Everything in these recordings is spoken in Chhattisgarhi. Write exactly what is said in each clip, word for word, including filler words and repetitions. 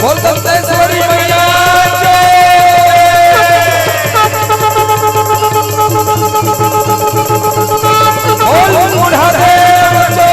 बोल दंतेश्वरी मैया की। बोल बूढ़ा देव की।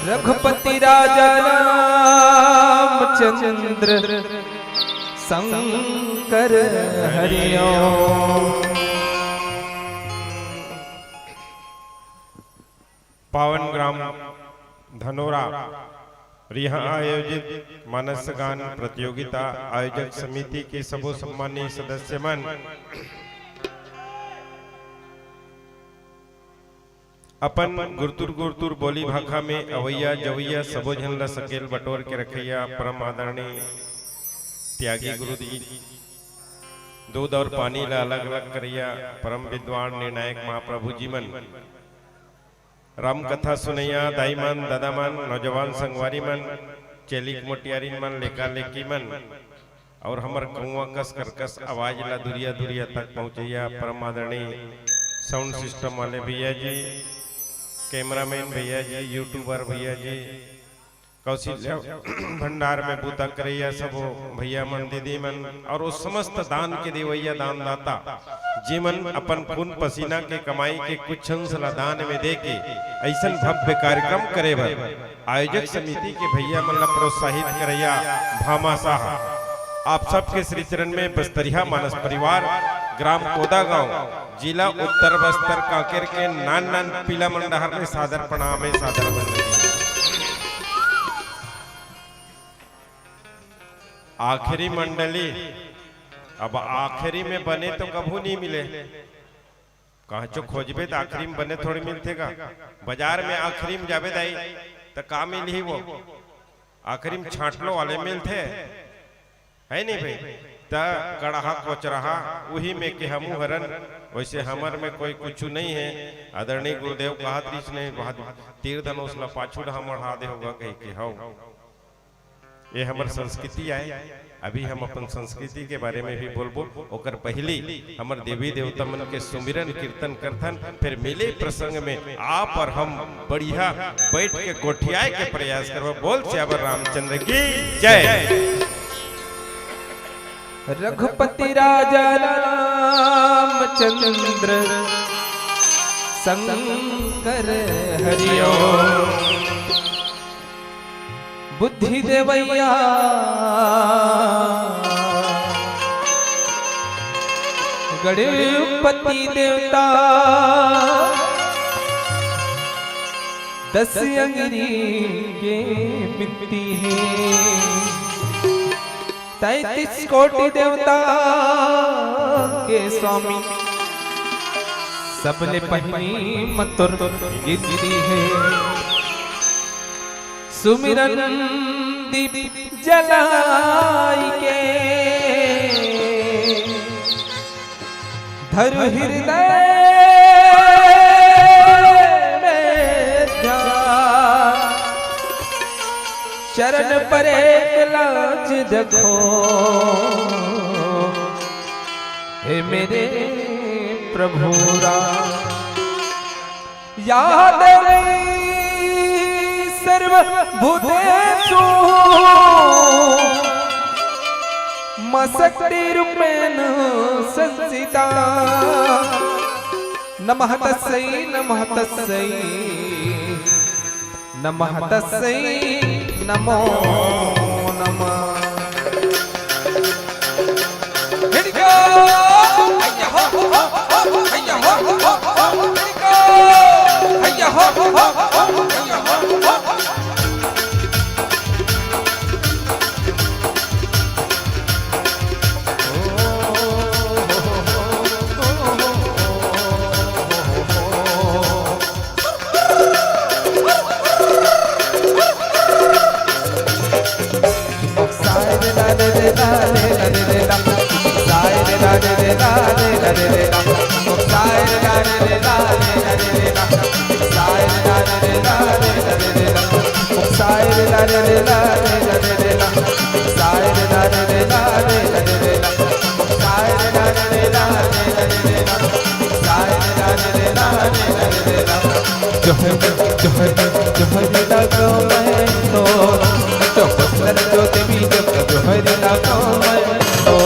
रघुपति राजा रामचंद्र शंकर हरिओम। पावन ग्राम धनोरा रिहा आयोजित मानस गान प्रतियोगिता आयोजक समिति के सबो सम्मानित सदस्य मन, अपन गुरतुर गुरतुर बोली भाखा में अवैया जवैया सबो झन ल सकेल बटोर के रखैया परम आदरणीय त्यागी गुरु जी, दूध और पानी ल अलग-अलग करैया परम विद्वान निर्णायक महाप्रभु जी मन, राम कथा सुनैया दाई मन, दादा मन, नौजवान संगवारी मन, चेलिक मोटियारिन मन, लेका लेकी मन, और हमर कौआ कस करकस आवाज ला दुरिया दुरिया तक पहुँचैया परम आदरणीय साउंड सिस्टम वाले भैया जी, कैमरामैन भैया जी, यूट्यूबर भैया जी, कौशल्या भंडार में बूता करइया सबो भैया मन, दीदी मन और वो समस्त दान के देवैया दानदाता, जेमन अपन खून पसीना के कमाई के कुछ अंश ला दान में दे के ऐसन भव्य कार्यक्रम करे बर आयोजक समिति के भैया मन ला प्रोत्साहित करइया भामाशाह, आप सबके श्री चरण में बस्तरिया मानस परिवार, ग्राम कोदा गांव, जिला उत्तर बस्तर कांकेर के नान नान पीला मन डहर ले सादर प्रणाम हे, सादर वंदन हे। आखिरी मंडली, अब आखिरी में बने तो कभू नहीं मिले, कहांचो खोजबे त आखिरी में बने थोड़ी मिलथे गा। बाजार में आखिरी में जाबे दाई त का मिलही वो, आखिरी में छांटलो वाले मिलथे, है नहीं भाई? त कड़हा कोचरहा उही में के हमू हरन, वैसे हमर में कोई कुछ नहीं है। आदरणीय गुरुदेव कहत रहिस नहीं, बहुत तीर धनुष ला पाछू डहा मढ़ा दे होगा कही के हव। ये हमर संस्कृति आय। अभी हम अपन संस्कृति के बारे में भी बोलबो, ओकर पहली हमर देवी देवता मन के सुमिरन कीर्तन करथन, फिर मिले प्रसंग में आप और हम बढ़िया बैठ के गोठियाए के प्रयास करबो। बोल सियावर रामचंद्र की जय। रघुपति राजा रामचंद्र शंकर हरिओ। बुद्धि देवैया गणपति देवता, दस अंगरी के बिनती हे। तैंतीस कोटि देवता के स्वामी, सबले पहिली म तोर गिनती हे। सुमिरन दीप जलाई के धरु हृदय में ध्यान, चरण परे के लाज देखो, हे मेरे प्रभु राम। या देवी सर्वभूतेषु मम शक्तिरूपेण संस्थिता। नमः तस्यै, नमः तस्यै, नमः तस्यै, नमो नमः। जोहर, जोहर, जोहर लगाओ मैं तो, जो पत्थर जो देवी जब जोहर लगाओ मैं तो।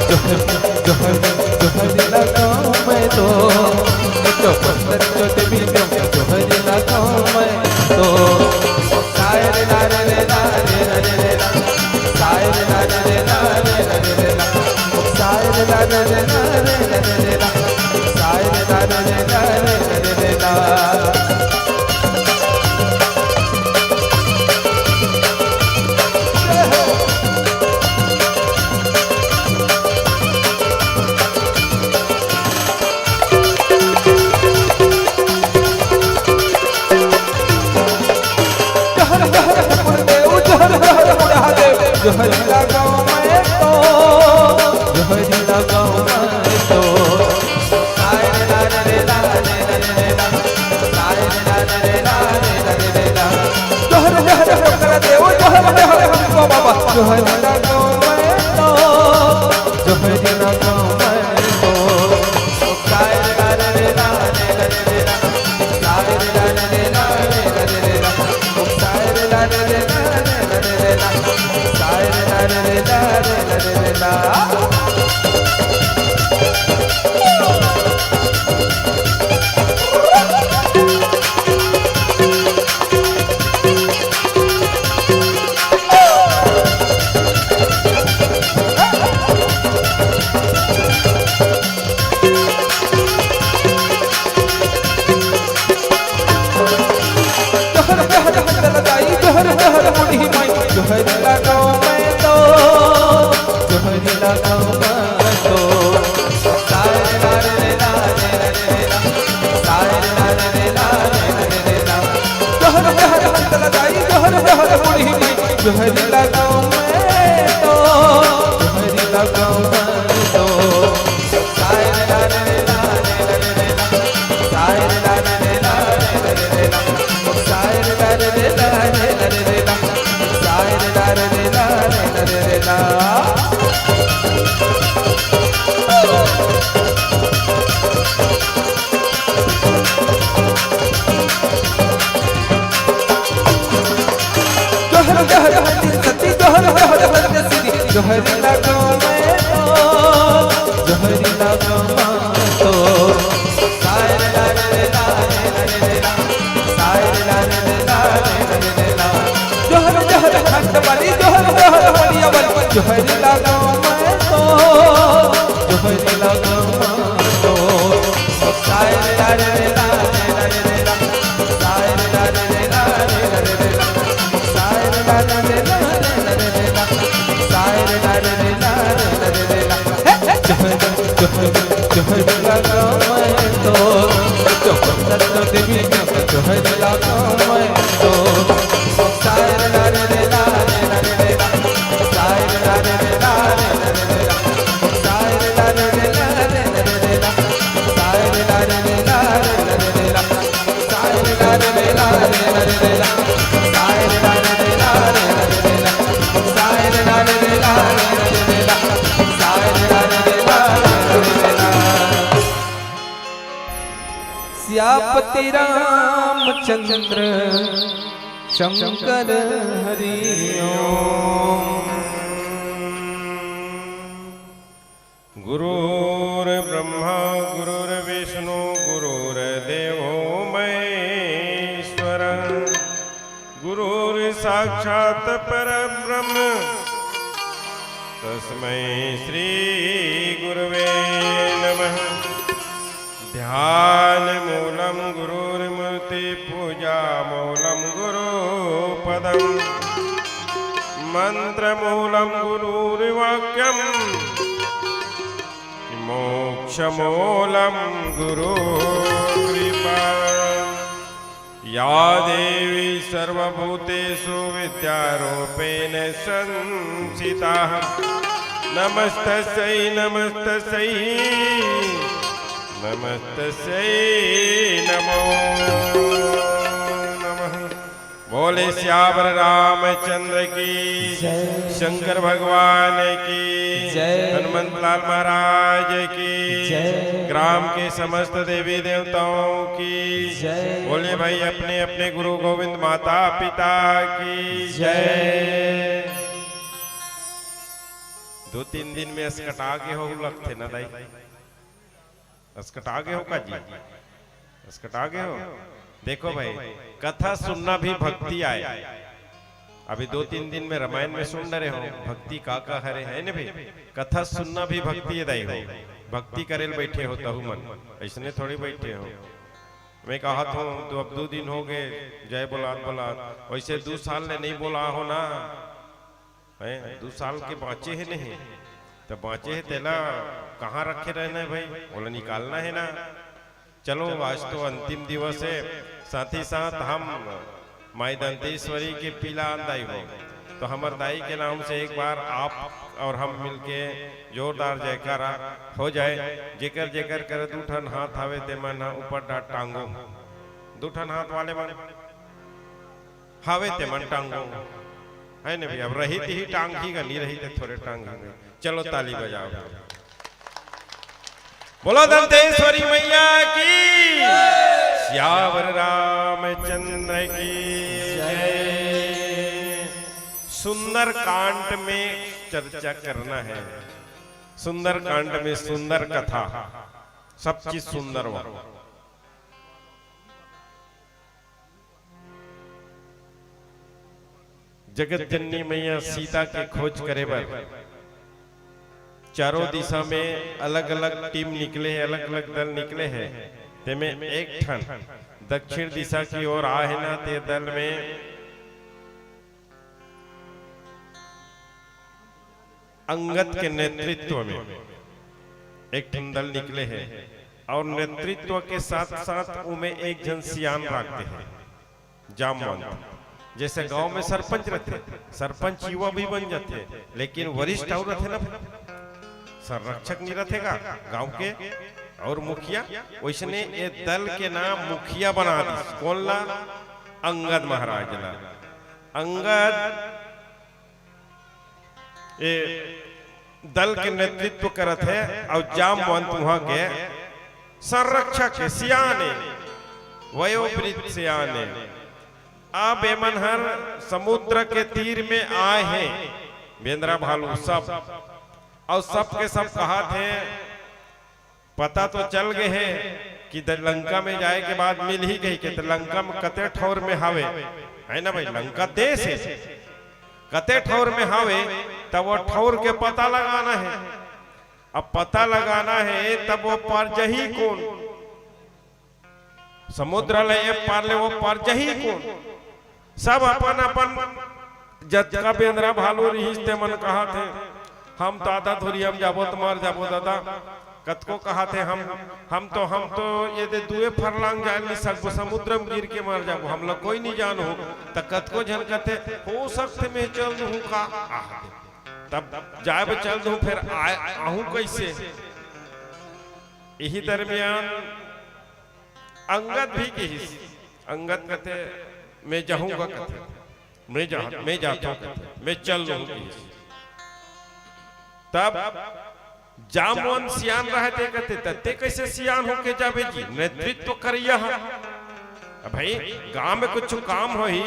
जोहर, जोहर, जोहर लगाओ मैं तो, जो पत्थर जो देवी जब जोहर लगाओ मैं तो। जोहर लगाओ मैं तो, जोहर लगाओ मैं तो। जोहर, जोहर, जोहर, जोहर, बाबा। जोहर लगाओ मैं तो, जोहर लगाओ मैं तो। जोहरी लगाऊं मैं तो, जोहरी लगाऊं मैं तो। जोहर जोहर हनी सती जोहर जोहर हनी सती जोहरी लगाऊं मैं तो, जोहरी लगाऊं मैं तो। जोहर जोहर खंड वाली जोहर जोहर बलिया वाली जोहरी लगाऊं मैं तो, जोहरी लगाऊं मैं तो। सियापति रामचंद्र शंकर हरि ओम। गुरुर्ब्रह्मा गुरुर्विष्णु गुरुर्देवो महेश्वर। गुरुर् साक्षात् परब्रह्म तस्मै श्री गुरुवे नमः। ध्यान मूलं गुरुर्मूर्ति पूजा मूलं गुरुपदम्। मंत्र मूलं गुरुर्वाक्यं मोक्ष मूलं गुरु कृपा। या देवी सर्वभूतेषु विद्यारूपेण संस्थिता। नमस्तस्यै नमस्तस्यै नमस्तस्यै नमो नमः। बोले सियावर रामचंद्र की जय। शंकर भगवान की जय। हनुमंत लाल महाराज की जय। ग्राम के समस्त देवी देवताओं की जय। बोले भाई अपने अपने गुरु गोविंद माता पिता की जय। दो तीन दिन में असकटा के हो लगथे ना दाई। असकटा गे हो का जी? असकटा गे हो? देखो भाई, कथा सुनना भी भक्ति आय। अभी दो तीन दिन में रामायण में सुन डरे हो, भक्ति का का हरे, है ना भाई? कथा सुनना भी भक्ति है दाई हो। भक्ति करे ल बैठे हो तहू मन, अइसने थोड़ी बैठे हो। मैं कहत हूँ, तो अब दो दिन हो गए, जय बोलात बोलात, वैसे दो साल ले नहीं बोला हो ना, हैं? दू साल के बाँचे हे नहीं, त बाँचे हे तेला कहाँ रखे रहना है भाई? ओला निकालना है ना। चलो, आज तो अंतिम दिवस है, साथ ही साथ हम माई दंतेश्वरी के पीला दाई हो, तो हमर दाई के नाम से एक बार आप और हम मिलके जोरदार जयकारा हो जाए। जेकर जेकर कर दू ठन हाथ हावे ते मन ह ऊपर डाट टांगो, दू ठन हाथ वाले मन हावे ते मन टांगो, है ना भैया? अब रही ते ही टांगही गा, नहीं रही ते थोड़े टांगही गा। चलो ताली बजाओ, बोलो दंतेश्वरी मैया की, सियावर रामचंद्र की जय। सुंदर कांड में चर्चा करना है, सुंदर कांड में सुंदर कथा, सब चीज सुंदर हुआ। जगत जननी मैया सीता के खोज करे बर चारों दिशा में अलग-अलग टीम निकले हे, अलग-अलग दल निकले हे। तेमे एक ठन दक्षिण दिशा की ओर आए हे ना, ते दल में अंगद के नेतृत्व में एक ठन दल निकले हे और नेतृत्व के साथ-साथ उमे एक झन सियान राख दे हे, जामवंत। जैसे गांव में सरपंच रथे, सरपंच युवा भी बन जाथे, लेकिन वरिष्ठ अउ रथे ना, संरक्षक नहीं रथे का गांव के अउ मुखिया, वैसने ये दल के नाम मुखिया बना दिस। कोन ला? अंगद महाराज ला। अंगद ए दल के नेतृत्व करत हे अउ जामवंत उहां के संरक्षक हे, सियान हे, वयोवृद्ध सियान हे। अब एमन हर समुद्र के तीर में आए हे, बेंदरा भालू सब, अउ सब के सब कहत हे, पता तो चल गे हे कि द-, लंका में जाए के बाद मिलही कहिके, त लंका में कते ठौर में हावे, हे ना भाई, लंका देश हे, कते ठौर में हावे, त वो ठौर के पता लगाना हे। अब पता लगाना हे, तब वो पार जही कोन? समुद्र ले ए पार ले वो पार जही कोन? सब अपन अपन जतका बेंदरा भालू रिहिस ते मन कहत हे, "हम तो आधा धुरिया म जाबो त मर जाबो दादा।" कतको कहत हे, "हम, हम तो, हम तो ये दे दुए फरलांग जाए नहीं सकबो, समुद्र म गिर के मर जाबो, हमला कोई नहीं जानहू।" त कतको झन कहत हे, "हो सकथे मैं चल दूहूं का?" आह, तब जाए बर चल दूहूं, फेर आए, आहूं कइसे? इही दरमियान अंगद भी किहिस, अंगद कथे, "मैं जाहूंगा," कथे, "मैं जा, मैं जाथंव," कथे, "मैं चल लूहूं," किहिस। तब जामवंत सियान रहय ते कथे, "त तें कइसे सियान होके जाबे जी? नेतृत्व करइया ह।" अब भाई, गांव में कुछ काम होही,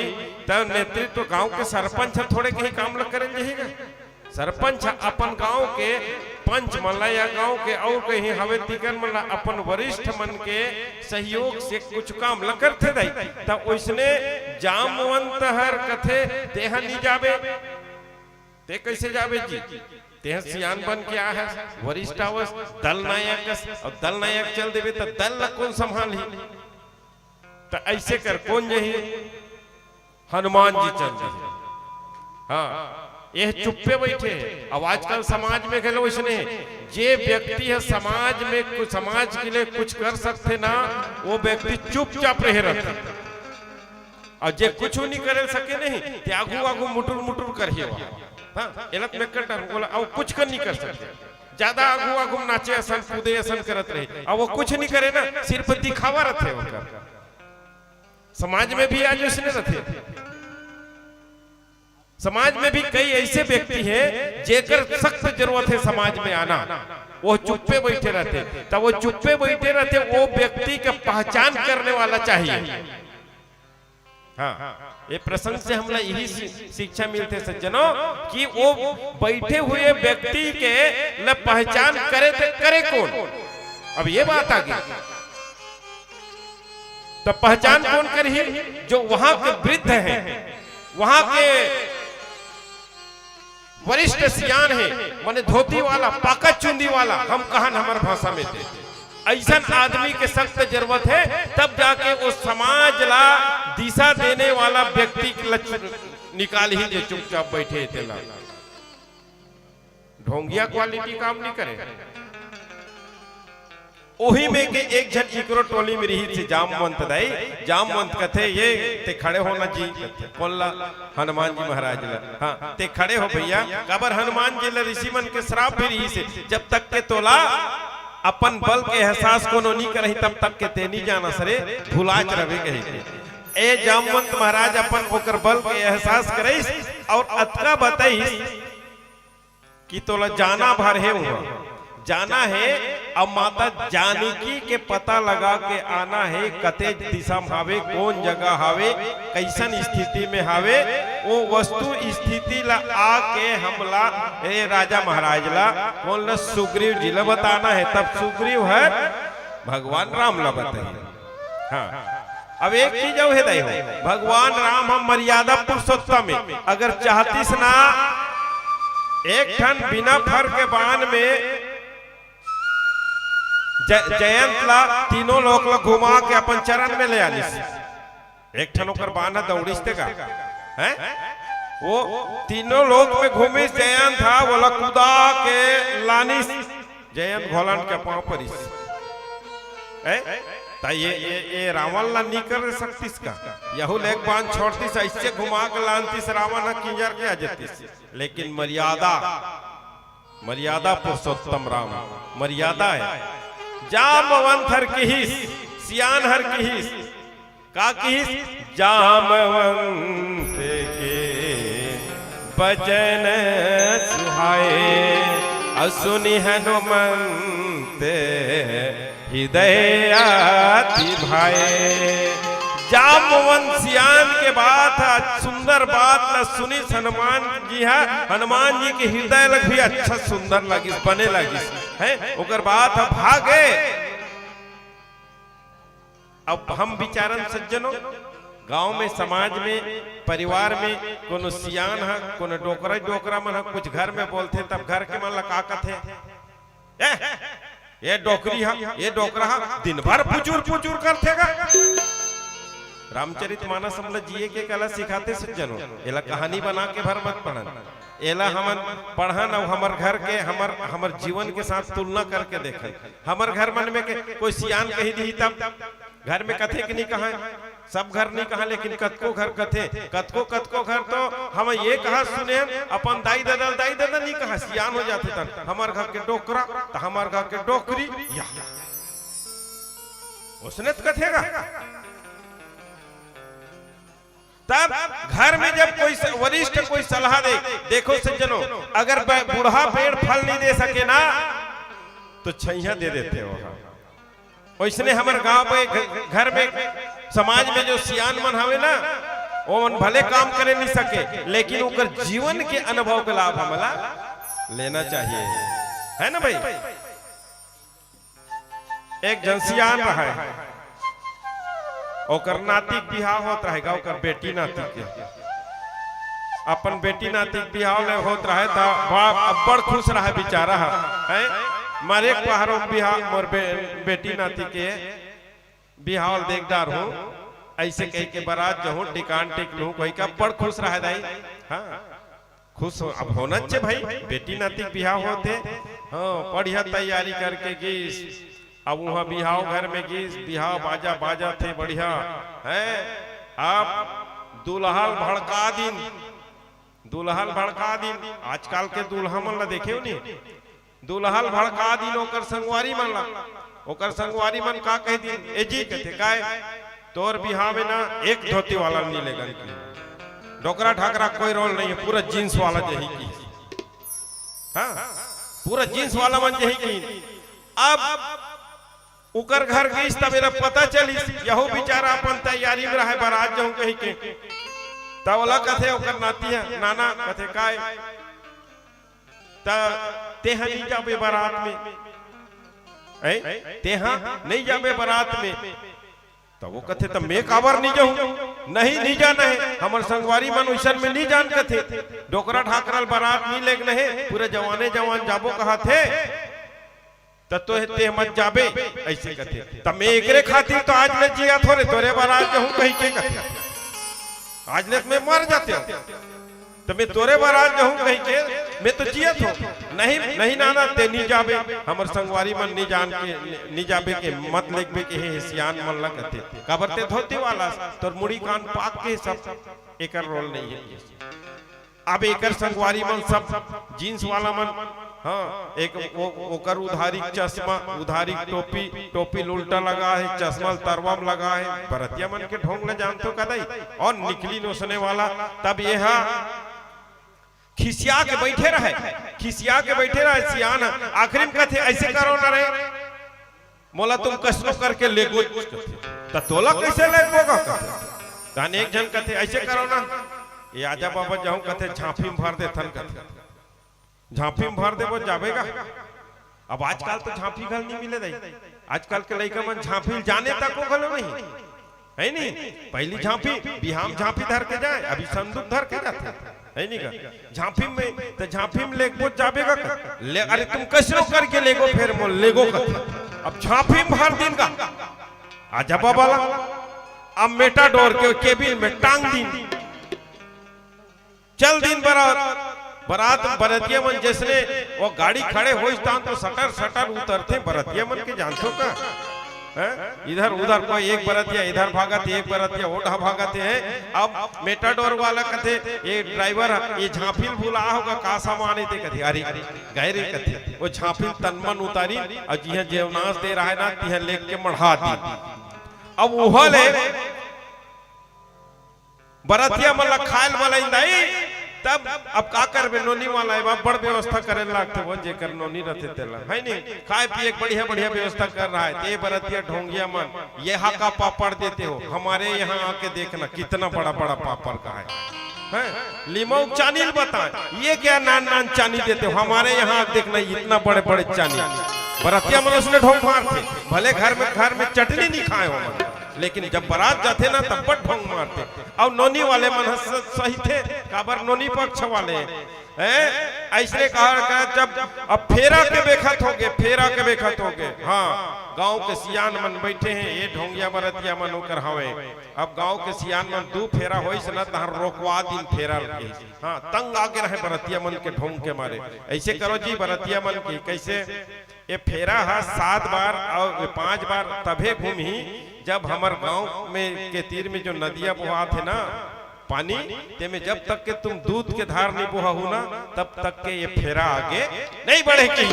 त नेतृत्व गांव के सरपंच ह थोड़े कहीं काम ल करे ल जाही गा। सरपंच ह अपन गांव के पंच मन ला या गांव के अउ कहीं हवे तिकर मन ला अपन वरिष्ठ मन के सहयोग से कुछ काम ल करथे दाई। त ओइसने जामवंत हर कथे, "तेंह नी जाबे।" "तें कइसे जाबे जी? तेंह सियान बन के आए हस, वरिष्ठ आवस, दल नायक अस, अउ दल नायक चल देबे त दल ला कोन संभालही?" त अइसे कर कोन जही? हनुमान जी चल दिहे। हाँ, ये चुप्पे बइठे हे। अब आजकल समाज में घलो वइसने हे, जे व्यक्ति ह समाज में कु-, समाज के लिए कुछ कर सकथे ना, वो व्यक्ति चुपचाप रहे रहथे। अउ जे कुछु नहीं करे सके नहीं, ते आगू आगू मुटुर मुटुर करही। हाँ, एला त मैं कर डर, बोला, अउ कुछ कर नहीं कर सके। ज्यादा आगू आगू नाचे असन, कूदे असन करत रहे, अउ वो कुछ नहीं करे ना, सिर्फ दिखावा रथे ओकर। समाज में भी आज वइसने रथे। समाज में भी कई अइसे व्यक्ति हे, जेकर सख्त जरूरत हे समाज में आना, वो चुप्पे बइठे रथे। त वो चुप्पे बइठे रथे, वो व्यक्ति के पहचान करने वाला चाहिए। हाँ, ये प्रसंग से हमला यही शि-, शिक्षा मिलथे सज्जनों, कि वो बइठे हुए व्यक्ति के ल पहचान करे ते करे कोन। अब ये बात आ गई, त पहचान कोन करही? जो वहां के वृद्ध हे, वहां के वरिष्ठ सियान हे, माने धोती वाला, पाका चुंदी वाला, हम कहन हमर भाषा में ते अइसन आदमी के सख्त जरूरत हे, तब जाके वो समाज ला दिशा देने वाला व्यक्ति के ल निकालही, जे चुपचाप बइठे हे तेला। ढोंगिया quality काम नहीं करे। ओही में के एक झन इकरो टोली में रिहिस हे जामवंत दाई। जामवंत कथे, "ये तें खड़े हो ना जी।" कथे, "कोन ला?" "हनुमान जी महाराज ला।" "हाँ, तें खड़े हो भइया।" काबर हनुमान जी ला ऋषि मन के श्राप भी रिहिस हे, "जब तक के तोला अपन बल के एहसास कोनो नी करही, तब तक के तें नी जानस रे, भुलाच रहिबे," कहिके। ए जामवंत महाराज अपन ओकर बल के एहसास करइस अउ अतका बतइस, कि तोला जाना भर हे उहाँ, जाना हे। अब माता जानकी के पता लगा के आना हे, कते दिशा में हावे, कोन जगह हावे, कइसन स्थिति में हावे, वो वस्तु स्थिति ला आके हमला, ए राजा महाराज ला, कोन ला, सुग्रीव जी ला बताना हे। तब सुग्रीव हर भगवान राम ला बताही। हाँ, अब एक चीज अउ हे दाई हो, भगवान राम ह मर्यादा पुरुषोत्तम हे, अगर चाहतिस ना एक ठन बिना फर के बाण में ज-, जयंत ला तीनों लोक ला घुमा के अपन चरण में ले आनिस। एक ठन ओकर बाण ह दौड़िस ते का, हैं? वो तीनों लोक में घूमिस जयंत हा, वोला कुदा के लानिस। जयंत घोलन के पांव परिस। ए? त ये, ये, ये रावण ला नी कर सकतिस का? यहू ले एक बांध छोड़तिस, ऐसे घुमा के लानतिस, रावण ह किंजर के आ जतिस। लेकिन मर्यादा, मर्यादा पुरुषोत्तम राम, मर्यादा हे। जामवंत हर किहिस, सियान हर किहिस, का किहिस? जामवंत के बचन सुहाए, अउ सुनि हनुमंत हृदय अति भाए। जामवंत सियान के बात ह, सुंदर बात ला सुनिस हनुमान जी ह, हनुमान जी के हृदय ला भी अच्छा सुंदर लगिस, बने लगिस, हैं? ओकर बात ह भागे। अब हम बिचारन सज्जनों, गांव में, समाज में, परिवार में कोनो सियान ह, कोनो डोकरा, डोकरा मन ह कुछ घर में बोलथे, तब घर के मन ला का कथे? ए, ये डोकरी ह, ये डोकरा ह, दिन भर पुचुर पुचुर करथे गा। रामचरित मानस हमला जिए के कला सिखाथे सज्जनों, एला कहानी बना के भर मत पढ़न। एला हमन पढ़न अउ हमर घर के, हमर, हमर जीवन के साथ तुलना करके देखन। हमर घर मन में के कोई सियान कहि दिही तब घर में कथे कि नी कहे? सब घर नी कहे, लेकिन कतको घर कथे। कतको, कतको घर तो हम ये कहा सुने हन, अपन दाई ददा, दाई ददा नी कहा, सियान हो जाथे तन, हमर घर के डोकरा, त हमर घर के डोकरी, या। ओसने त कथे गा। तब घर में जब कोई स-, वरिष्ठ कोई सलाह दे, देखो सज्जनों, अगर ब-, बूढ़ा पेड़ फल नहीं दे सके ना, तो छैया दे देथे हो। ओइसने हमर गांव में घ-, घर में समाज में जो सियान मन हवे ना, वो मन भले काम करे नहीं सके, लेकिन ओकर जीवन के अनुभव के लाभ हमला लेना चाहिए, है ना भाई? एक झन सियान रहय, ओकर नाती के बिहाव होत रहय गा, ओकर बेटी नाती के। अपन बेटी नाती के बिहाव ले होत रहय, त बाप अब्बड़ खुश रहय बिचारा ह, हैं? मारे एक पहारो बिहाव, मोर बे-, बेटी नाती के बिहाव ल देख डारहूं, अइसे कहिके बरात जहूं, ठिकान टिक लूं, कहिके अब्बड़ खुश रहय दाई। हां। खुश हो, अब होना चे भाई, बेटी नाती के बिहाव होत हे। हां, बढ़िया तैयारी करके गीस। अब उहां बिहाव घर में गीस, बिहाव बाजा बाजत हे, बढ़िया। हैं? अब दूल्हा ल भड़का दिन, दूल्हा ल भड़का दिन। आजकल के दूल्हा मन ला देखे हो नी, दूल्हा ल भड़का दिन ओकर संगवारी मन ला। ओकर संगवारी मन का कहि दिन, "ए जी," कथे, "काय?" "तोर बिहाव में ना एक धोती वाला ल नी लेगन कि। डोकरा ढाकरा कोई रोल नहीं हे, पूरा जींस वाला जही कि।" हां, पूरा जींस वाला मन जही कि। अब उकर घर गईस, तब एला पता चलिस, यहू बिचारा अपन तैयारी में रहय, बरात जहूं कहिके। तब ओला कथे ओकर नाती ह, "नाना," कथे, "काय?" त तेहा नी जाबे बरात में, ऐ? तेहा नी जाबे बरात में। त वो कथे, "त मैं काबर नी जाहूं?" "नहीं, नी जाना हे, हमर संगवारी मन उइसन में नी जान," कथे। "डोकरा ढाकरा ल बरात नी लेगना हे, पूरा जवाने जवान जाबो कहत हे, त तो तेह मत जाबे," अइसे कथे। "त मैं एकरे खातिर तो आज ले जियत हों रे, तोरे बरात जहूं कहिके कथे। आज ले मैं मर जातेंव।" त मैं तोरे बरात जहूं कहिके मैं तो जियत हों। "नहीं, नहीं नाना, ते नी जाबे, हमर संगवारी मन नी जान के, नी जाबे के मत लेगबे के हे, सियान मन ला कथे। काबर ते धोती वाला, तोर मुड़ी कान पाक के सब, एकर रोल नहीं हे।" अब एकर संगवारी मन सब जींस वाला मन, हां, एक वो, ओकर उधारी चश्मा, उधारी टोपी, टोपी ल उल्टा लगा हे, चश्मा ल तरवा म लगा हे, बरतिया मन के ढोंग ल जानथो का दाई, अउ निकलिन ओसने वाला। तब ये हा खिसिया के बइठे रहय, खिसिया के बइठे रहय सियान ह। आखिरी म कथे, "अइसे करो ना रे, मोला तुम कइसनो करके लेगो।" "त तोला कइसे लेगो गा?" कथे। तहन एक झन कथे, "अइसे करो ना, ये आजा बाबा जहूं," कथे, "झांपी म भर देथन," कथे। "झांपी म भर देबो, जाबे गा?" अब आजकल तो झांपी घल नी मिले दाई, आजकल के लइका मन झांपी ल जाने तको घलो नहीं। हे नी? पहिली झांपी, बिहाव म झांपी धर के जाय, अभी संदूक धर के जाथे। हे नी गा? झांपी में, त झांपी में लेगबो जाबे गा का? ले, अरे तुम कइसनो करके लेगो, फेर मोला लेगो का। अब झांपी में भर दिन गा। आजा बाबा ला। अब मेटाडोर के केबिन में टांग दिन। चल दिन बरात। बरात, बरतिया मन जइसने वो गाड़ी खड़े होइस ताहन तो सटर सटर उतरथे बरतिया मन के, जानथो का? हैं? इधर उधर कोई एक बरतिया इधर भागत हे, एक बरतिया ओढ़ा भागत हे। अब मेटाडोर वाला कथे, ये ड्राइवर, ये झांपिल भुला होगा, का सामान हे ते कथे, अरे गए रे कथे, वो झांपिल तन मन उतारी और जिहां जेवनास दे रहा है ना, तिहां लेके मढ़ा दी। अब उहा ले बरतिया मन ला खाए ल बलाइन दाई, तब अब का करबे, नोनी वाला हे, बड़ व्यवस्था करे लागथे, वो जेकर नोनी रथे तेला, है नी? खाए पिए के बढ़िया बढ़िया व्यवस्था कर रहा है, ते बरतिया ढोंगिया मन, ये हा का पापड़ देते हो, हमारे यहाँ आके देखना कितना बड़ा बड़ा पापड़ का है, हैं? लिमऊ चानी ल बताए, ये क्या नान नान चानी देते हो, हमारे यहाँ आके देखना इतना बड़े बड़े चानी। बरतिया मन उसने ढोंग मारथे, भले घर में, घर में चटनी नहीं खाए हो मन, लेकिन जब बारात जाथे ना तब बड़ ढोंग मारथे। अउ नोनी वाले मन ह स-, सहिथे, काबर नोनी पक्ष वाले, हैं? अइसने कहा, कहा जब अब फेरा के बेखत होगे, फेरा के बेखत होगे, हाँ, गांव के सियान मन बैठे हैं, ये ढोंगिया बरतिया मन ओकर हवे। अब गांव के सियान मन दू फेरा होइस ना, तहां रोकवा दिन फेरा ल कहिस। हाँ, तंग आके रहे बरतिया मन के ढोंग के मारे। ऐसे करो जी बरतिया मन की, कैसे? ये फेरा ह सात बार और ये पांच बार तभे घूमही, जब हमर गांव में के तीर में जो नदिया बोहात हे ना पानी, तेमे जब तक के तुम दूध के धार नहीं बोहाहू ना, तब तक के ये फेरा आगे नहीं बढ़े की।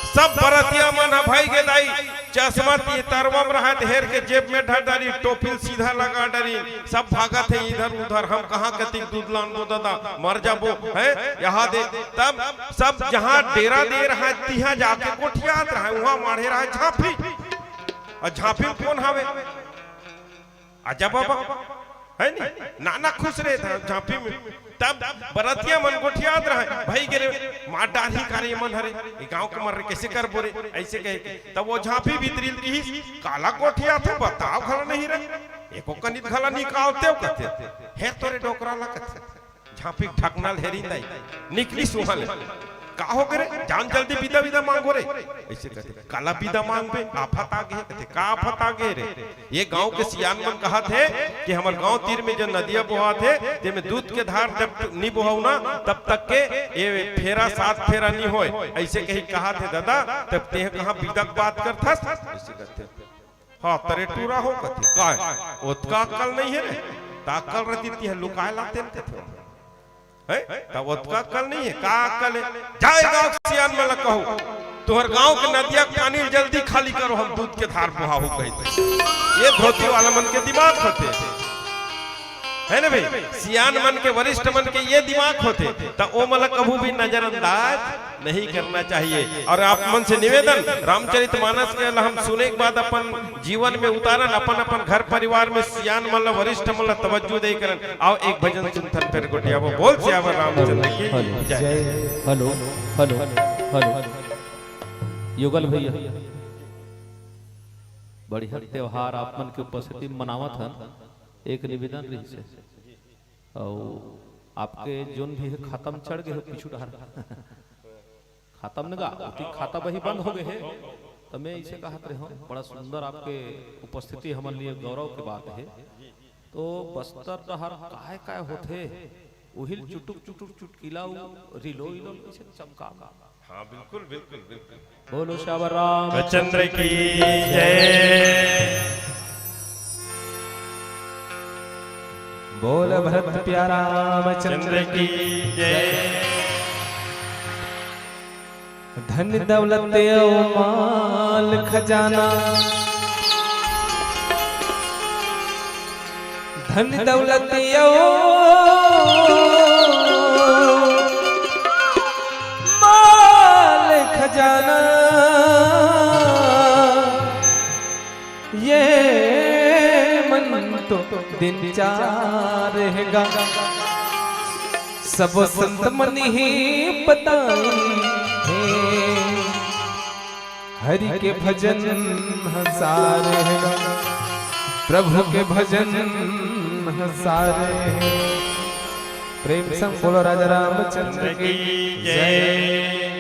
सब बरतिया मन ह भाई के दाई, चश्मा ती तरवा में रहत हेर के जेब में धर डारी, टोपी सीधा लगा डारी, सब भागत हे इधर उधर, हम कहाँ कतिक दूध लानबो दादा, मर जाबो, हैं? यहाँ दे, तब सब जहाँ डेरा दे रहा है, तिहाँ जाके गोठियात रहा है, वहाँ माढ़े रहा है झांपी। अउ झांपी में कोन हवे? अजय बाबा, है नी? नाना खुश रहे था झांपी में। तब बरतिया मन गोठियात रहा है, भाई गे रे, मार डारही का रे ये मन हरे, ये गांव के मन रे, कैसे करबो रे, ऐसे कहे के। तब वो झांपी भीतरी ल किहिस, काला गोठियात हो, बताव घला नहीं रे, एको कनित घला निकालते हो कथे, हेर तोरे डोकरा ला कथे। झांपी के ढकना ल हेरिन दाई, निकलिस उहां ले। का होगे रे? जान जल्दी बिदा बिदा मांगो रे। ऐसे कथे, काला बिदा मांगबे? आफत आ गे हे। कथे, का आफत आ गे रे? ये गांव के सियान मन कहत हे कि हमर गांव तीर में जब नदिया बोहात हे, तेमे दूध के धार जब नी बोहाऊ ना, तब तक के ये फेरा सात फेरा नी होय। ऐसे कही कहत हे दादा, तब तेह कहां बिदा के बात करथस? ऐसे कथे। हाँ, तरे टूरा हो कथे, काय? ओतका अक्कल नहीं हे रे, त अक्कल रहती तिह लुकाए लाते न कथे। हैं? त ओतका अक्कल नहीं हे, का अक्कल हे? जाए गांव के सियान मन ला कहू, तुहर गांव के नदिया के पानी जल्दी खाली करो, हम दूध के धार बोहाहू कहिथे। ये धोती वाला मन के दिमाग होथे। है ना भाई? सियान मन के, वरिष्ठ मन के ये दिमाग होथे, त ओ मन ला कभू भी नजरअंदाज नहीं करना चाहिए। और आप मन से निवेदन, रामचरित मानस के ला हम सुने के बाद अपन जीवन में उतारन, अपन अपन घर परिवार में सियान मन ला, वरिष्ठ मन ला तवज्जो दे करन। आओ एक भजन सुनथन, फिर गोठियाबो। बोल सियावर रामचंद्र की हेलो, जय। Hello, hello, hello. युगल भैया, बढ़िया त्योहार आप मन के उपस्थिति में मनावत हन। एक निवेदन रहिस हे। अउ आपके जोन भी हे, खाता म चढ़ गे हे पीछू डहर। खाता म न गा, ओती खाता बही बंद हो गे हे। त मैं इसे कहत रहे हूँ, बड़ा सुंदर आपके उपस्थिति हमन लिए गौरव के बात हे। तो बस्तर डहर काय काय होथे, उहिल चुटुक चुटुक चुटकिला उ रिलो इलो इसे चमका। हाँ, बिल्कुल, बिल्कुल, बिल्कुल। बोलो सियावर रामचंद्र की जय। बोल भरत प्यारा रामचंद्र की जय। धन दौलत अउ माल खजाना, धन दौलत अउ माल खजाना, ये मन तो दिन चार हे गा। सबो संत मन ही बताई हे, हरि के भजन ह सार हे, प्रभु के भजन ह सार हे। प्रेम संग बोलो राजा रामचंद्र की जय।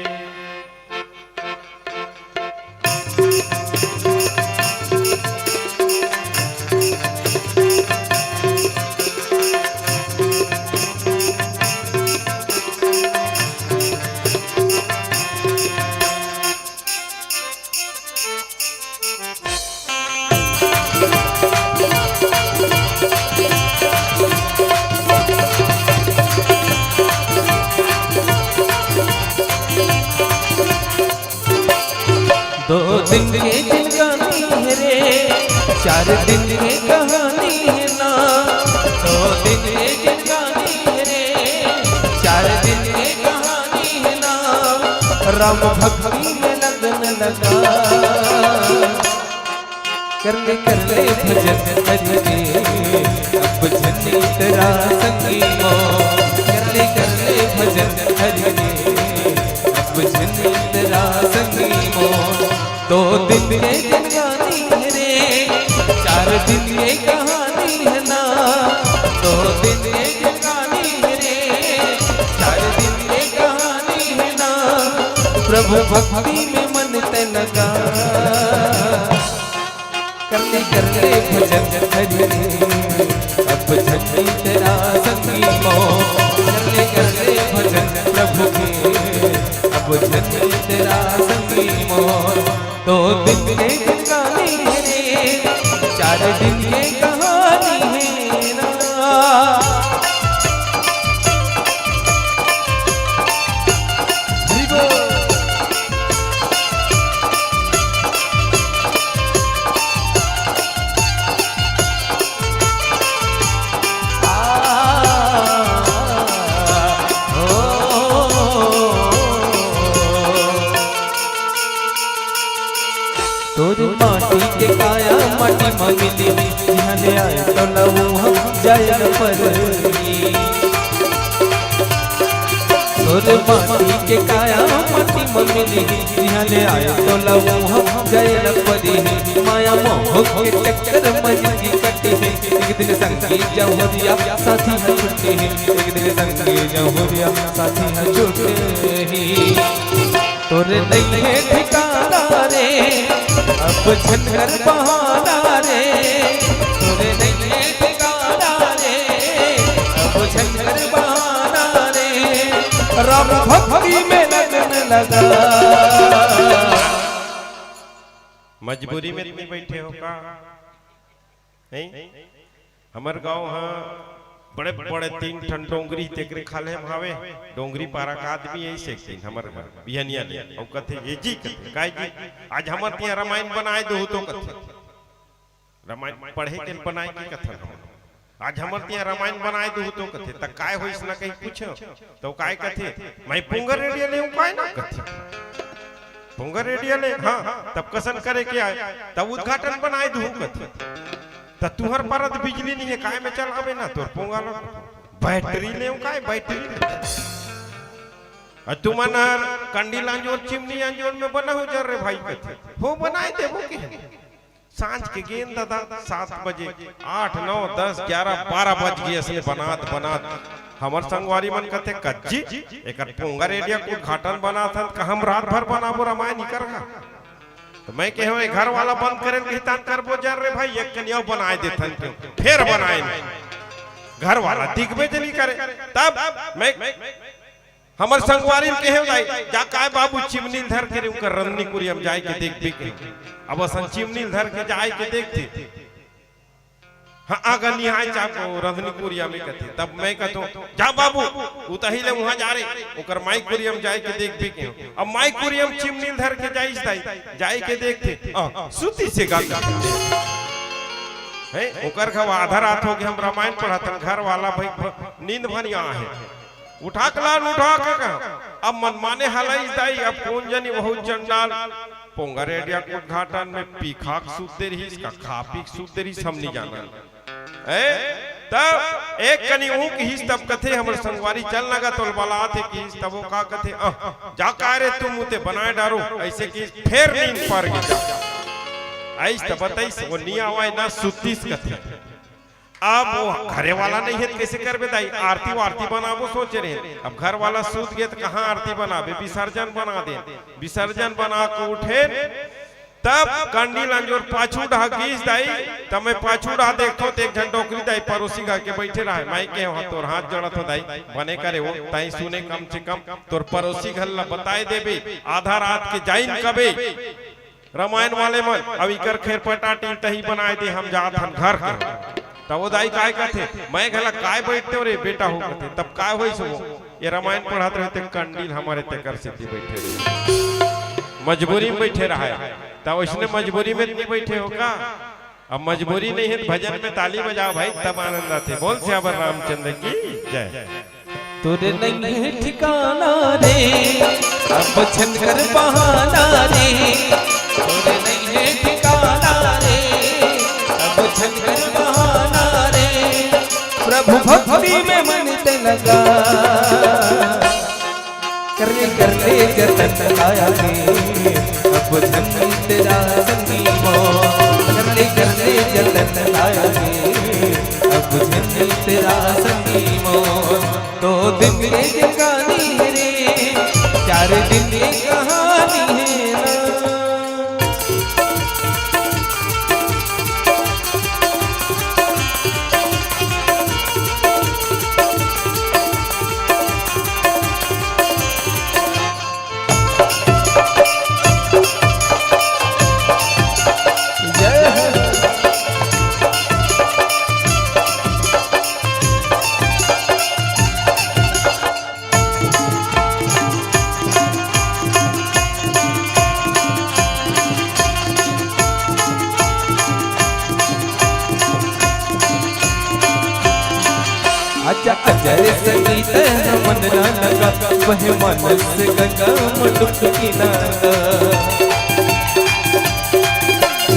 दो दिन के जिनगानी हे रे, चार दिन के कहानी हे ना। दो दिन के जिनगानी हे रे, चार दिन के कहानी हे ना। राम भक्ति में लगन लगा, कर ले कर ले भजन हरि के, अब झन तेरा संगी मो। कर ले कर ले भजन हरि के, अब झन तेरा संगी मो। दो दिन के जिनगानी हे रे, चार दिन के कहानी हे ना। दो दिन के जिनगानी हे रे, चार दिन के कहानी हे ना। प्रभु भक्ति में मन तै लगा, कर ले कर ले भजन हरि के, अब झन तेरा संगी मो। कर ले कर ले भजन प्रभु के, अब झन तेरा संगी मो। दो दिन के जिनगानी हे रे, चार दिन के कहानी हे ना। हरि बोल। तोर माटी के काया माटी म मिली, इहाँ ले आए तो लहू हम जाए न परही। तोर माटी के काया माटी म मिली, इहाँ ले आए तो लहू हम जाए न परही। माया मोह के चक्कर म जिंदगी कटी हे, एक दिन संगी जहुरिया साथी ह छुट्टी हे, एक दिन संगी जहुरिया साथी ह छुट्टी हे। तोरे नइहे ठिकाना रे, अब झन कर बहाना रे। तोरे नइहे ठिकाना रे, अब झन कर बहाना रे। राम भक्ति में लगन लगा। मजबूरी में इतनी बैठे हो का? नहीं? हमर गांव ह बड़े बड़े तीन ठन डोंगरी, तेकरे खाल्हे म हावे। डोंगरी पारा का आदमी हे, अइसे एक दिन हमर घर बिहनिया ले अउ कथे, "ए जी," कथे, "काय जी?" "आज हमर तिहां रामायण बनाए दुहू तो," कथे। रामायण पढ़े के बनाए के कथन हम, "आज हमर तिहां रामायण बनाए दुहू तो," कथे। "त काय होइस ना?" कहि पूछेंव। त ओ काय कथे, "मैं पोंगा रेडिया ले हूं काय ना," कथे। "पोंगा रेडिया ले? हां, तब कसन करे के आय?" "तब उद्घाटन बनाए दुहू," कथे। "त तुंहर पारा त बिजली नइ हे, काय में चलाबे ना तोर पोंगा ल?" "बैटरी ले हूं काय, बैटरी ले?" "अ तुमन हर कंडी लांजोर, चिमनी लांजोर में बनाहू जर्रे भाई," कथे। "हो, बनाए देबो के।" सांझ के गेन ददा, सात बजे, आठ, नौ, दस, ग्यारह, बारह बज गे, असने बनात बनात हमर संगवारी मन कथे, "कज्जी, एकर पोंगा रेडिया के उद्घाटन बनात हन, का हम रात भर बनाबो रामायण इकर का?" त मैं कहेंव, "ए घर वाला बंद करे ल कहिथन करबो जर्रे भाई, एक कनिया बनाए देथन," कहेंव। फेर बनाए घर वाला दिखबे नइ करे। तब मैं हमर संगवारी ल कहेंव, "दाई, जा काय बाबू चिमनी ल धर के रे, उंकर रंधनी कुरिया म जाए के देखबे," कहेंव। अब असन चिमनी ल धर के जाए के देखथे। "हां, आगा निहाय चाप रंधनी कुरिया में," कथे। तब मैं कथंव, "जा बाबू, उतही ले उहां जा रे, ओकर माई कुरिया म जाए के देखबे," कहेंव। अब माई कुरिया म चिमनी ल धर के जाइस दाई, जाए के देखथे, अ, सुतिस हे गा। हे, ओकर घव आधा रात होगे, हम रामायण पढ़त हन, घर वाला भाई भ-, नींद भनिया हे। उठा के लान, उठा के कहा। अब मनमाने हलाइस दाई, अब कोन जनी वहू चंडाल पोंगा रेडिया के उद्घाटन में पी खा के सूत दे रहिस, का खा पी के सूत दे रहिस, हम नइ जानन। ए, तब एक कनी ऊंक हिस, तब कथे हमर संगवारी, "चल ना गा, तोल बलात हे," किहिस, तब ओ का कथे, "अह, जा काय रे तुम उते बनाए डारो," अइसे किहिस, फेर नींद पर गे। अइस त बताइस, ओ नइ आवय ना, सुतिस कथे। अब ओ घरे वाला नइ हे त कइसे करबे दाई? आरती वारती बनाबो सोचे रहेन। अब घर वाला सूत गे त कहां आरती बनाबे? विसर्जन बना देन। विसर्जन बना के उठेन, तब कंडी लांजोर पाछू डहा गिस दाई। तब मैं पाछू डहा देखथंव त एक झन डोकरी दाई परोसी घर के बइठे रहय। मैं कहेंव, "हां, तोर हाथ जोड़त हंव दाई, बने करे ओ, तंय सुने कम से कम, तोर परोसी घर ला बताए देबे, आधा रात के जाइन कबे।" रामायण वाले मन, अब इकर खेर पटाटी तही बनाए दे, हम जात हन घर के। तब ओ दाई काय कथे, "मैं घला काय बइठतेंव रे बेटा हो," कथे। तब काय होइस वो, ये रामायण पढ़त रहे ते कंडील हमर तेकर सेती बइठे रहे। मजबूरी में बैठे रहा है, त वैसने मजबूरी में नहीं बैठे हो का? अब मजबूरी नहीं है तो भजन में ताली बजाओ भाई, तब आनंद आते। बोल सियावर रामचंद्र की जय। तोरे नहीं है ठिकाना रे, अब छन कर बहाना रे। तोरे नहीं है ठिकाना रे, अब छन कर बहाना रे। प्रभु भक्ति में मन ते लगा, कर ले कर ले जतन आया रे, अब झन तेरा संगी मोर। कर ले कर ले जतन आया रे, अब झन तेरा संगी मोर। दो दिन के कहानी है रे, चार दिन के कहानी है ना। जय हो। आजा आजा रे संगी तैं मन ना लगा, बहे मानस गंगा में डुबकी ना लगा।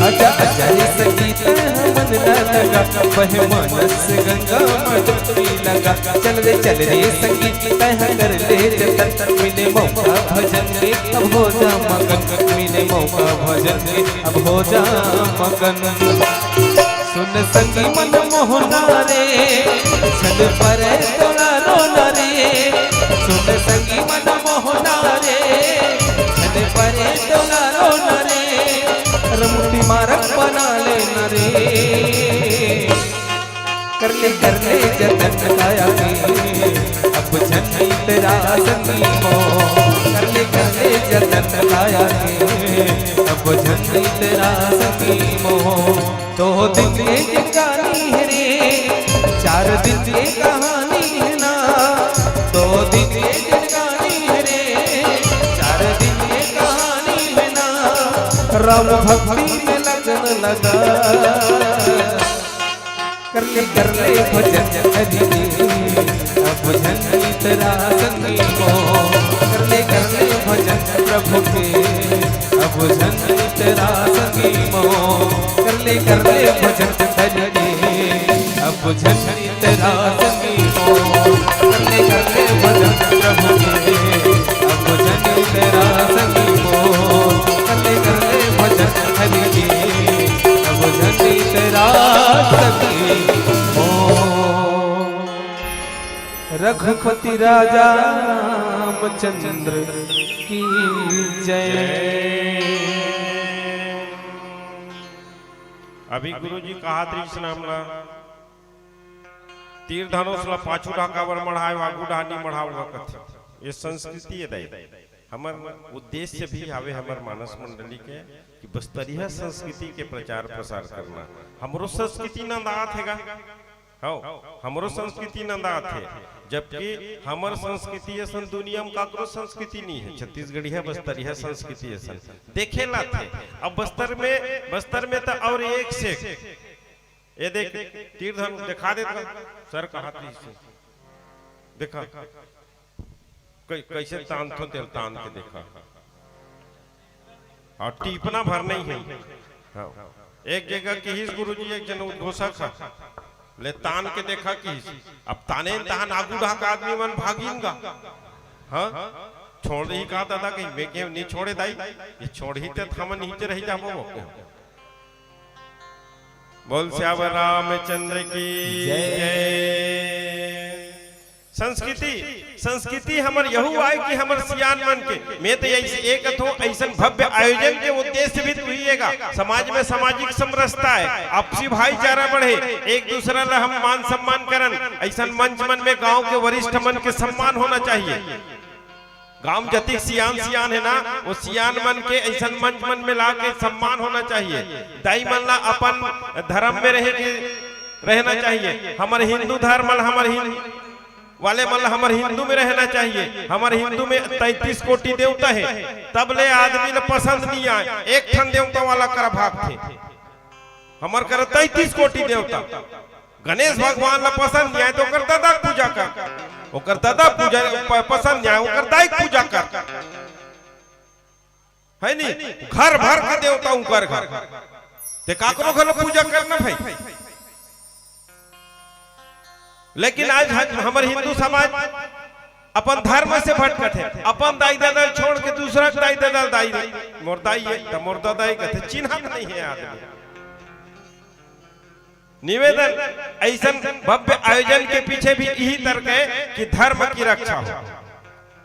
आजा आजा रे संगी तैं मन ना लगा, बहे मानस गंगा में डुबकी लगा। चल रे चल रे संगी तैं कर ले जतन, मिले मौका भजन के अब हो जा मगन, मिले मौका भजन के अब हो जा मगन। सुन संगी मन मोहना रे, छन परे तोला रोना रे। सुन संगी मन मोहना रे, छन परे तोला रोना रे। रमुटी मारक बना लेना रे। कर ले कर ले जतन काया के, अब झन तेरा संगी मोर। कर ले कर ले जतन काया के, अब झन तेरा संगी मोर। दो दिन के जिंदगानी है रे, चार दिन के कहानी है ना। दो दिन के जिंदगानी है रे, चार दिन के कहानी है ना। राम भक्ति में लगन लगा। कर ले कर ले भजन हरि के, अब झन तेरा संगी मोर। कर ले कर ले भजन प्रभु के, अब झन तेरा संगी मोर। कर ले कर ले भजन हरि के, अब झन तेरा संगी मोर। कर ले कर ले भजन प्रभु के, अब झन तेरा संगी मोर। कर ले कर ले भजन हरि के, अब झन तेरा संगी मोर। रघुपति राजा रामचंद्र की जय। अभी गुरुजी कहात रहिस नाम ला, तीर धनुष ला पाछू डहा काबर मढ़ाए, आगू डहा नी मढ़ाओ कथे। ये संस्कृति है दाई। हमर उद्देश्य भी हवे हमर मानस मंडली के कि बस्तरिया संस्कृति के प्रचार प्रसार करना। हमरो संस्कृति नंदात हे गा, हव, हमरो संस्कृति नंदात हे, जबकि हमर संस्कृति असन दुनिया में काकरो संस्कृति नहीं है। छत्तीसगढ़िया बस्तरिया संस्कृति असन देखे लाथे। अब बस्तर में, बस्तर में तो और एक से एक। ये देख, तीर धनुष दिखा देता सर का हाथ से। देखा, कै-, कैसे तानथो तेल तान के देखा। और टीपना भर नहीं है। हाँ। एक जगह किहिस गुरुजी, एक जन उद्घोषक हा, ले तान के देखा किहिस। अब ताने तहान आगू डहा का आदमी मन भागिन गा। हाँ, छोड़ ही कहा दादा कहीं, मैं के नहीं छोड़े दाई, ये छोड़ ही ते थमन ही रह जाबो। बोल सियावर रामचंद्र की जय। जय। संस्कृति, संस्कृति हमर यहू आय कि हमर सियान मन के, मैं तो ऐसे एक कथों, ऐसन भव्य आयोजन के उद्देश्य भी तो ही हेगा। समाज में सामाजिक समरसता है, आपसी भाईचारा बढ़े, एक दूसरा ला हम मान सम्मान करन, ऐसन मंच मन में गांव के वरिष्ठ मन के सम्मान होना चाहिए। गांव जतिक सियान सियान है ना, वो सियान मन के ऐसन मंच मन में ला के सम्मान होना चाहिए। दाई मन ला अपन धर्म में रहे के रहना चाहिए। हमर हिंदू धर्म ला, हमर हिंदू वाले मन ल हमर हिंदू में रहना चाहिए। हमर हिंदू में तैंतीस कोटि देवता हे, तब ले आदमी ल पसंद नहीं आए, एक ठन देवता वाला करा भागथे। हमर करा तैंतीस कोटि देवता, गणेश भगवान ल पसंद नहीं आए तो ओकर दादा के पूजा कर, ओकर दादा पूजा प-, पसंद नहीं आए, ओकर दाई के पूजा कर, है नी? घर भर के देवता उनकर घर, ते काकरो घर ल पूजा करना भाई। लेकिन आज ह-, हमर हिंदू समाज अपन धर्म से भटकत हे, अपन दाई ददा छोड़ के दूसरा के दाई ददा दाई, मोर दाई हे त मोर ददा हे कहथे, चिन्हत नहीं हे आदमी। निवेदन, ऐसन भव्य आयोजन के पीछे भी यही तर्क है कि धर्म की रक्षा हो,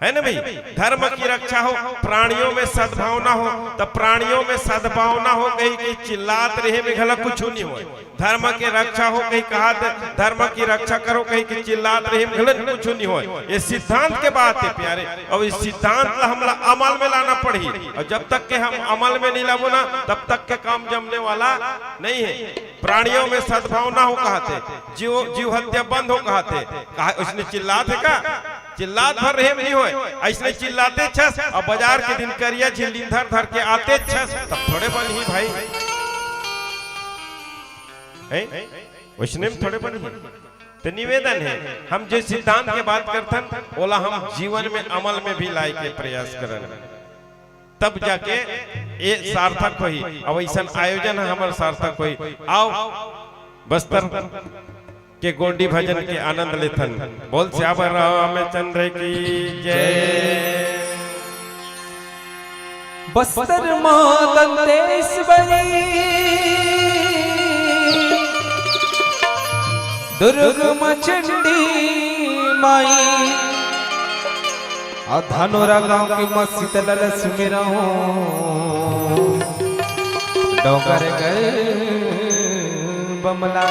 है ना भाई? धर्म की रक्षा हो, प्राणियों में सद्भावना हो, तो प्राणियों में सद्भावना हो कही कि चिल्लात रहे में घला कुछ नहीं हो। धर्म के रक्षा हो कही कहा, धर्म की रक्षा करो कही कि चिल्लात रहे में घला कुछ नहीं हो। ये सिद्धांत के बात है प्यारे, और इस सिद्धांत ला हमला अमल में लाना पड़ी, और जब तक के हम अमल में नहीं लाबो ना, तब तक के काम जमने वाला नहीं है। प्राणियों में सद्भावना हो कहते, जीव, जीव हत्या बंद हो कहते, कहा उसने चिल्लात हे का? चिल्लात भर रहे नहीं होय, ऐसने चिल्लाते छस, अब बाजार के दिन करिया झिल्ली धर धर के आते छस, तब थोड़े बनही भाई, हैं? वैसने में थोड़े बनही। तो निवेदन है, हम जे सिद्धांत के बात करथन, ओला हम जीवन में अमल में भी लाए के प्रयास करन। तब जाके ये सार्थक होही। अब ऐसन आयोजन ह हमर सार्थक होही। आओ बस्तर के गोंडी भजन के आनंद लेथन। बोल सियावर रामचंद्र की जय। बस्तर माँ दंतेश्वरी, दुर्ग माँ चंडी माई, अउ धानोरा गांव के माँ शीतला ल सुमिरहूं, डोंगरगढ़ बमला।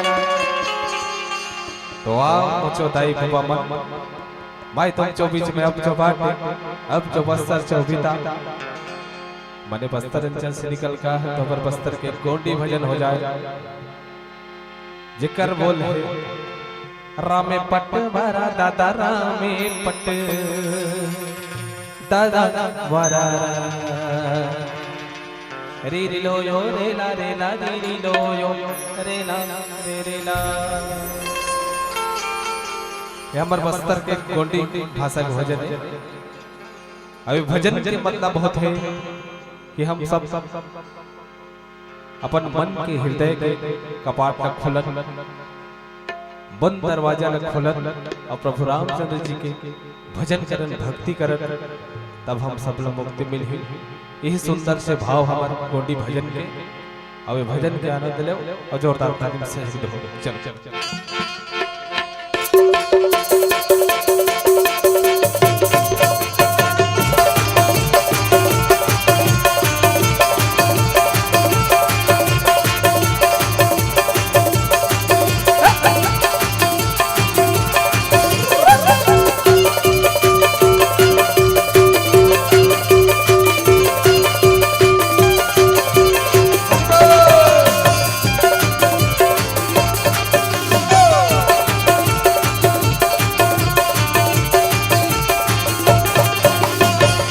तो आओ मुचो दाई बाबा मन, माई तुम चो बीच में अब चो बाटे, अब चो बस्तर चो बीता। मने बस्तर अंचल से निकल का है, तो अबर बस्तर के गोंडी भजन हो जाए। जेकर बोल है, रामे पट बरा दादा, रामे पट दादा वरा। रे रे लो यो, रे ला रे ला, रे रे लो यो, रे ला रे रे ला। ये हमर बस्तर के गोंडी भाषा के भजन है। अभी भजन के मतलब होत है कि हम सब अपन मन के, हृदय के कपाट ला खोलन, बंद दरवाजा ला खोलन अउ प्रभु रामचंद्र जी के भजन करन, भक्ति करन, तब हम सब ला मुक्ति मिलही। यही सुंदर से भाव हमर गोंडी भजन के। अउ ये भजन के आनंद लेव अउ जोरदार ताली से हिंद हो। चलो, चलो।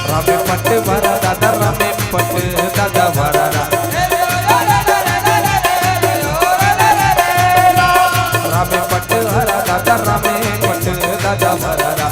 रामे पट वरा दादा, रामे पट दादा वरा रा। रामे पट वरा दादा, रामे पट दादा वरा रा।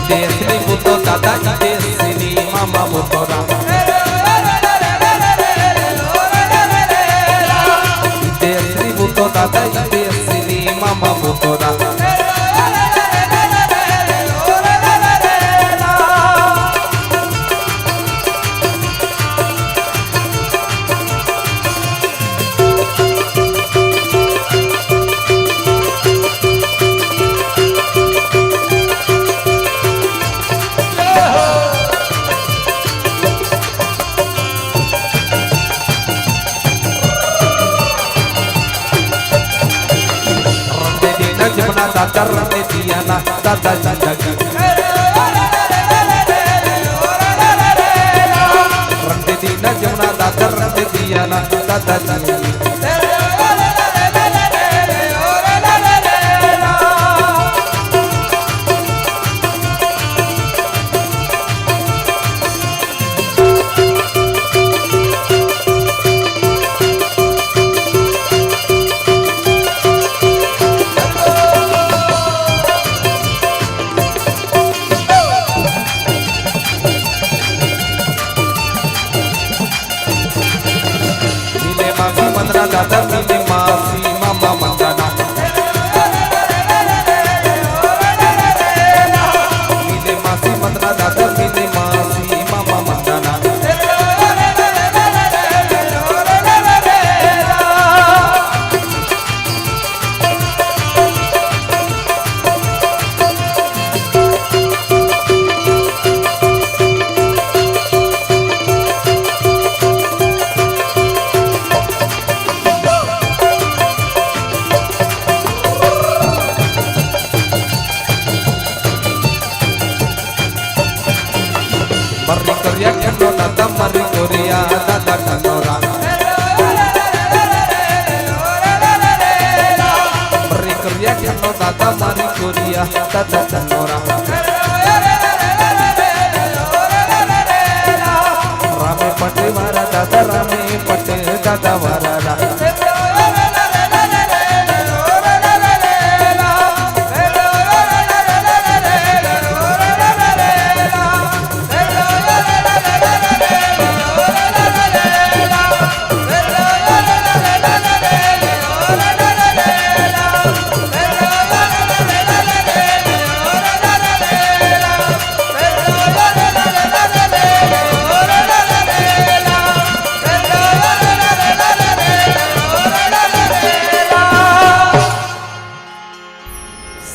देसनी बुतो दादा, देसनी मामा बुतो राम। देसनी बुतो दादा, देसनी मामा बुतो राम। जमुना दादर रंग दे दिया ना दादा जिंदगी। रंग दे दी ना जमुना दादर रंग दे दिया ना दादा जिंदगी। मिले मासी मंदना दादा, मिले मासी मामा मंदना। मिले मासी मंदना दादा, मिले मासी मामा मंदना। मर्री करिया ठन्नो दादा, मर्री कोरिया दादा ठन्नोरा। मर्री करिया ठन्नो दादा, मर्री कोरिया दादा ठन्नोरा। रामे पटे वारा दादा, रामे पटे दादा वारा रा।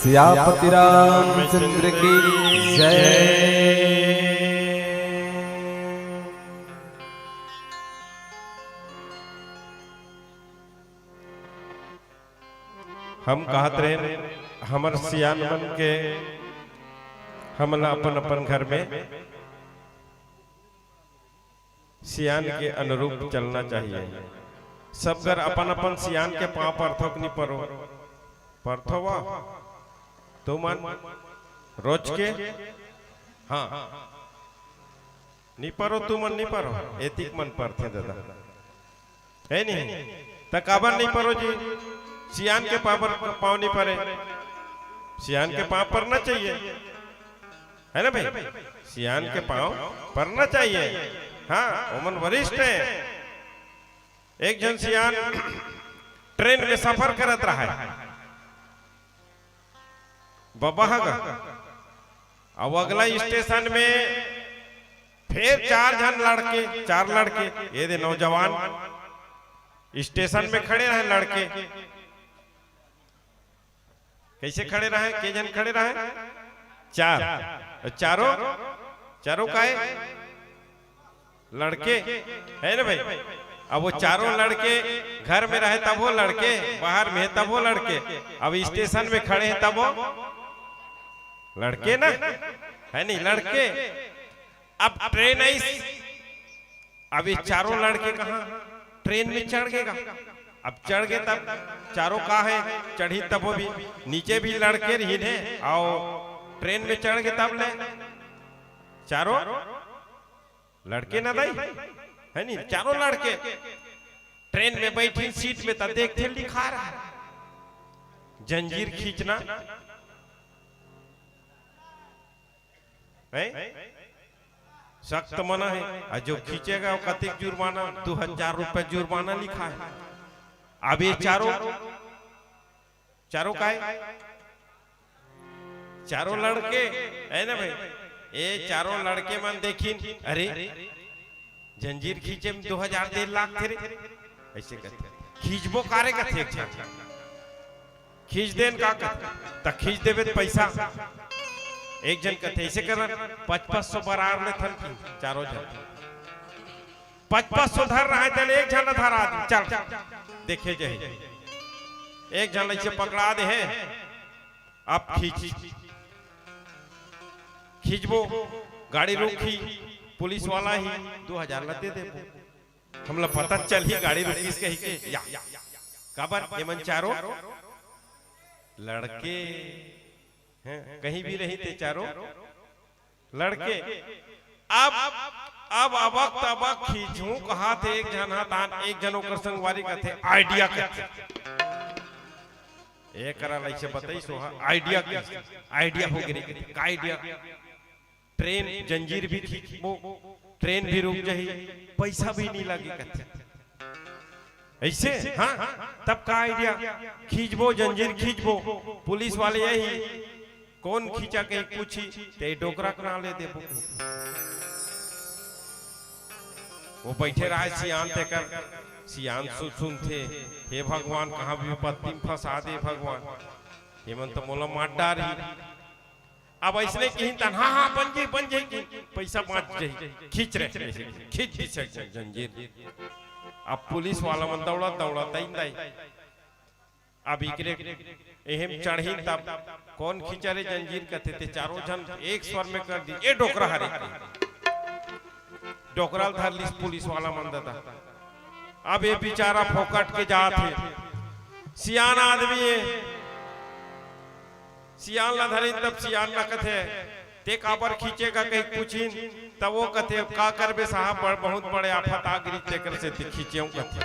सियापति रामचंद्र की जय। हम कहत रहेन, हमर सियान मन के, हमला अपन अपन घर में सियान के अनुरूप चलना चाहिए। सब घर अपन अपन सियान के पांव परथो कि नी परो? परथो वा? तुमन रोज के? हाँ, नी परो, तुमन नी परो, एतिक मन परथे दादा, हे नहीं? त काबर नी परो जी? सियान के पावर पांव नी परे, सियान के पांव परना चाहिए, है ना भाई? सियान के पांव परना चाहिए। हाँ, ओमन वरिष्ठ हैं। एक झन सियान ट्रेन में सफर करत रहा है, बबा ह गा। अब अगला स्टेशन में फिर चार झन लड़के, चार लड़के, ये दे नौजवान स्टेशन में खड़े रहे लड़के। कैसे खड़े रहे? के झन खड़े रहे? चार। चारों, चारों काय? लड़के, है ना भाई? अब वो चारों लड़के घर में रहे तब वो लड़के, बाहर में है तब वो लड़के, अब स्टेशन में खड़े हैं तब वो लड़के ना, है नहीं लड़के? अब ट्रेन आई, अब ये चारों लड़के कहाँ ट्रेन में चढ़ गएगा? अब चढ़ गए तब चारों का है, चढ़ी तब वो भी, नीचे भी लड़के रही ने, आओ ट्रेन में चढ़ गए तब ले चारों लड़के ना दाई, है नहीं? चारों लड़के ट्रेन में बैठी सीट में तो देखते लिखा रहा है, जंजीर खींचना है, सख्त मना है। और जो खींचेगा वो कतिक जुर्माना, दो हजार रुपए जुर्माना लिखा है। अब ये चारों, चारों काय? चारों लड़के, है ना भाई? ये चारों लड़के मन देखिन, अरे जंजीर खींचे में दो हजार डेढ़ लाख थे रे, ऐसे कहते। खींचबो कारे कहते एक झन, खींच देन का कहते, त खींच देबे त पैसा। एक झन कहते ऐसे करन, पच पच सौ बरार लेथन कि चारों झन, पच पच सौ धर रहा है, चल एक झन धरा दे, चल देखे जाए। एक झन ऐसे पकड़ा दे है, आप खींच, खींचबो, गाड़ी रुकही, पुलिस वाला ही दू हजार ला दे देबो। हमला पता चलही गाड़ी रुकिस कहिके। या, काबर एमन चारों लड़के हैं, कहीं भी रही ते चारों लड़के। अब, अब अबक तबक खींचहूं कहाथे एक झन हा, तान एक झन ओकर संगवारी कथे, "आइडिया," कथे। एकरा लइसे बताई सोहा, "आइडिया," कथे। "आइडिया हो गे रे," कथे। "का आइडिया?" "ट्रेन जंजीर भी खींचबो, ट्रेन भी रुक जाही, पैसा भी नहीं लागे," कथे। "ऐसे?" "हाँ।" "तब का आइडिया?" "खींचबो, जंजीर खींचबो, पुलिस वाले यही, कौन खींचा कहीं पूछी, ते डोकरा के नाम ले देबो।" वो बैठे रहे सियान, तेकर सियान सु-, सुनथे, "हे भगवान, कहाँ विपत्ति में फंसा दे भगवान, ये मन तो मोला मार डारही।" अब ऐसने किहिन तन, "हाँ, हाँ, बन जाही, बन जाही," कि पैसा बाँच जाही, खींच रहे, खींच दिस जंजीर। अब पुलिस वाला मन दौड़ा, दौड़ा तैन दाई। अब इकरे एहम चढ़ही तब, "कौन खींचा रे जंजीर?" कथे, ते चारों झन एक स्वर में कर दी, "ए डोकरा हरे।" डोकरा ल धर लिस पुलिस वाला मन दादा। अब ये बेचारा फोकट के जात हे, सियान आदमी हे, सियान ला धरिन तब सियान ला कथे, "ते काबर खींचेगा?" कहीं पूछिन, तब वो कथे, "का करबे साहब, बड़, बहुत बड़े आफत आ गिरी, तेकर से ते खींचेंव," कथे।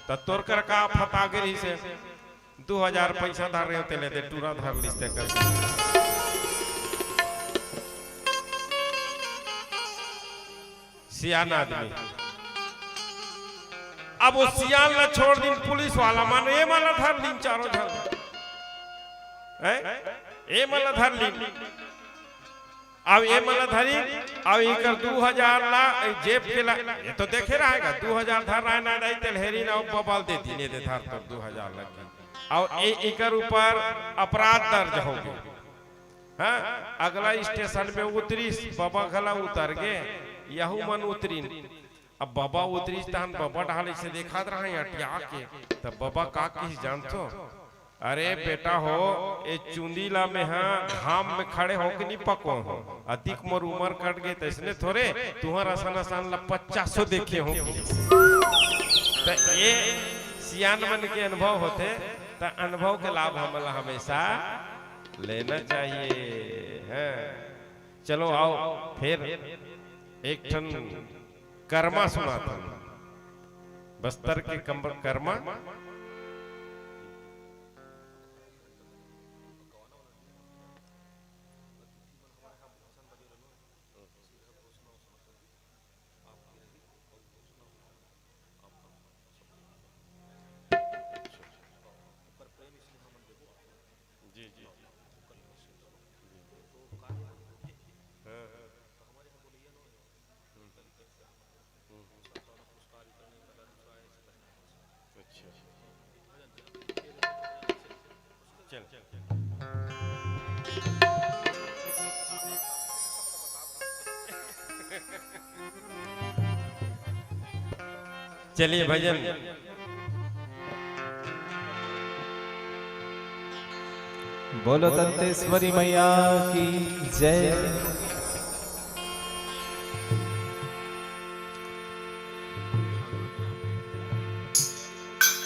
त तोर कर का आफत आ गिरी से? "दू हजार पैसा धर रहे हो, ते ले दे," टूरा धर लिस तेकर। सियान आदमी। अब वो सियान ला छोड़ दिन पुलिस वाला मन, एमन ला धर दिन चारों झन। हैं? एमन ला धर दिन। अब एमन ला धरी, अब इकर दू हजार ला, ए, जेब के ला, ये तो देखे रहेगा, दू हजार धर रहा है ना दाई, तेलहेरी ना, बबा ल दे दिन, ये दे धर तोर दू हजार लग गई। अब ए, इकर ऊपर अपराध दर्ज हो गया। हाँ, अगला स्टेशन में उतरिस, बबा घला उतर गे, यहू मन उतरिन। अब बबा उतरिस तहन बबा डहार से देखत रहा अटिया के, तब बबा का किहिस जानथो? "अरे बेटा हो, ए चुंदी ला मेहा घाम में खड़े होके नहीं पको हो, अधिक मोर उमर कट गे, तैसने थोरे तुहर असन असन ला पचासो देखे हो।" त ये सियान मन के अनुभव होथे, त अनुभव के लाभ हमला हमेशा लेना चाहिए। हैं, चलो आओ, फिर एक ठन करमा सुनाथन, बस्तर के कम-, करमा। जी, जी। हाँ, हाँ। हम्म। हम्म। अच्छा। चल। चलिए भजन। बोलो दंतेश्वरी मैया की जय।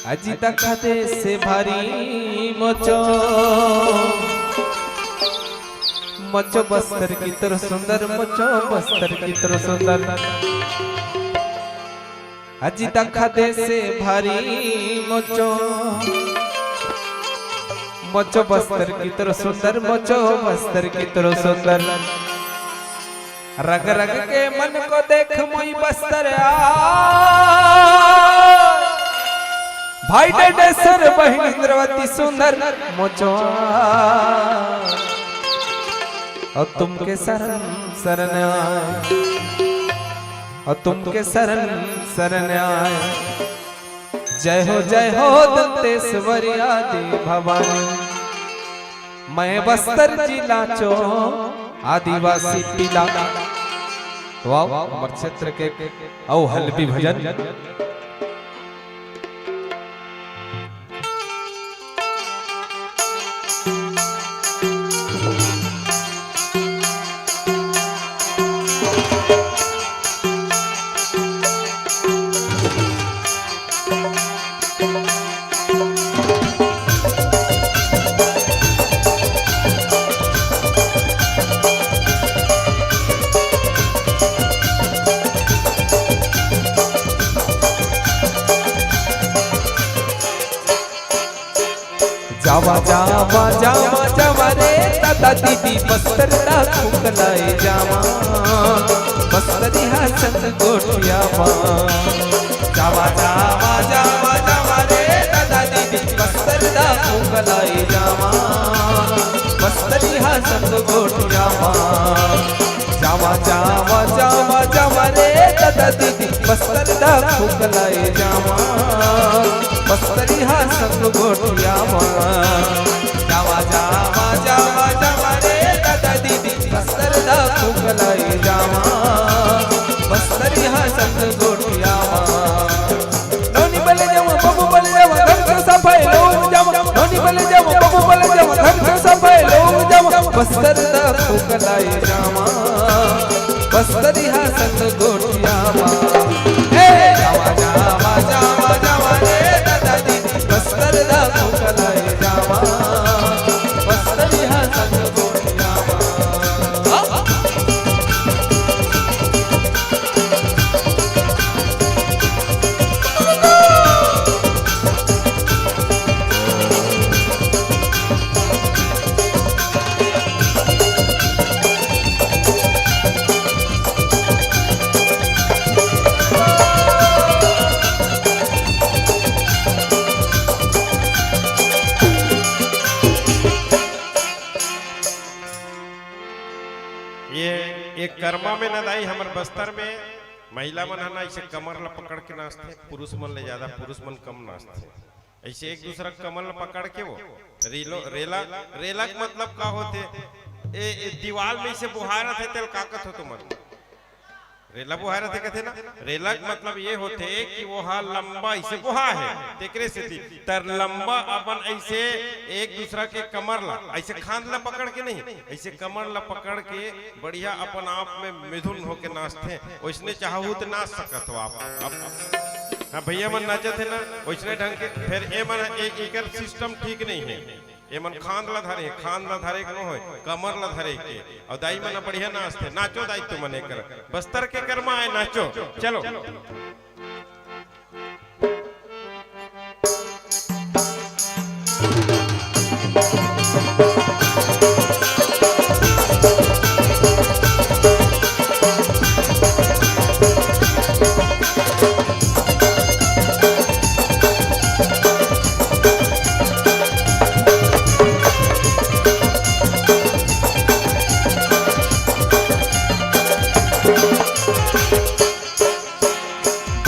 अजी दखा देसे भारी मोचो, मोचो बस्तर की तोर सुंदर, मोचो बस्तर की तोर सुंदर। अजी दखा देसे भारी मोचो, मोचो बस्तर की तोर सुंदर, मोचो बस्तर की तोर सुंदर। रग रग के मन को देख मोई बस्तर आ। भाई डडेसर बहिन इंद्रवती सुंदर मोचो आ। और तुमके शरण शरण आए, और तुमके शरण शरण आए। जय हो, जय हो दंतेश्वरी आदि भवानी। मैं बस्तर जिला चो आदिवासी पीला। वाह, हमर क्षेत्र के अउ हल्बी भजन। जावा जावा जावा जावा रे दादा दीदी, बस्तर ला खुगलाए जावा, बस्तरिहा संग गोठियावा। जावा जावा जावा जावा रे दादा दीदी, बस्तर ला खुगलाए जावा, बस्तरिहा संग गोठियावा। जावा जावा जावा जावा रे दादा दीदी, बस्तर ला खुगलाए जावा, बस्तरिहा संग गोठियावा। जावा जावा जावा जावा रे दादा दीदी, बस्तर ला खुगलाए जावा, बस्तरिहा संग गोठियावा। नोनी बले जावा, बबू बले जावा, घर के सफाई लोग जावा। नोनी बले जावा, बबू बले जावा, घर के सफाई लोग जावा। बस्तर ला खुगलाए जावा, बस्तरिहा संग गोठियावा। ए जावा जावा जावा जावा रे दादा दीदी, बस्तर ला खुगलाए जावा, बस्तरिहा संग गोठियावा। ये एक करमा में न दाई, हमर बस्तर में महिला मन ह ना ऐसे कमर ला पकड़ के नाचथे, पुरुष मन ले ज्यादा पुरुष मन कम नाचथे। ऐसे एक दूसरा के कमर ला पकड़ के वो रेलो, रेला, रेला के मतलब का होथे? ए, ए दीवाल में ऐसे बोहारत हे, तेल का कथो तुमन? रेला बोहारत हे कथे ना? रेला के मतलब ये होथे कि वो हा लंबा ऐसे बोहा हे, तेकरे सेती तर लंबा अपन ऐसे एक दूसरा के कमर ला, ऐसे खांद ला पकड़ के नहीं, ऐसे कमर ला पकड़ के बढ़िया अपन आप में मिथुन होके नाचथे। वैसने चाहहू त नाच सकत हो आप। अब हाँ, भैया मन नाचत हे ना, वैसने ढंग के। फिर ए मन ए, एकर सिस्टम ठीक नहीं है। ए मन खांद ला धरे हे, खांद ला धरे के नो होय, कमर ला धरे के। और दाई मन बढ़िया नाचथे, नाचो दाई तुमन एकर। बस्तर के करमा आए, नाचो, चलो।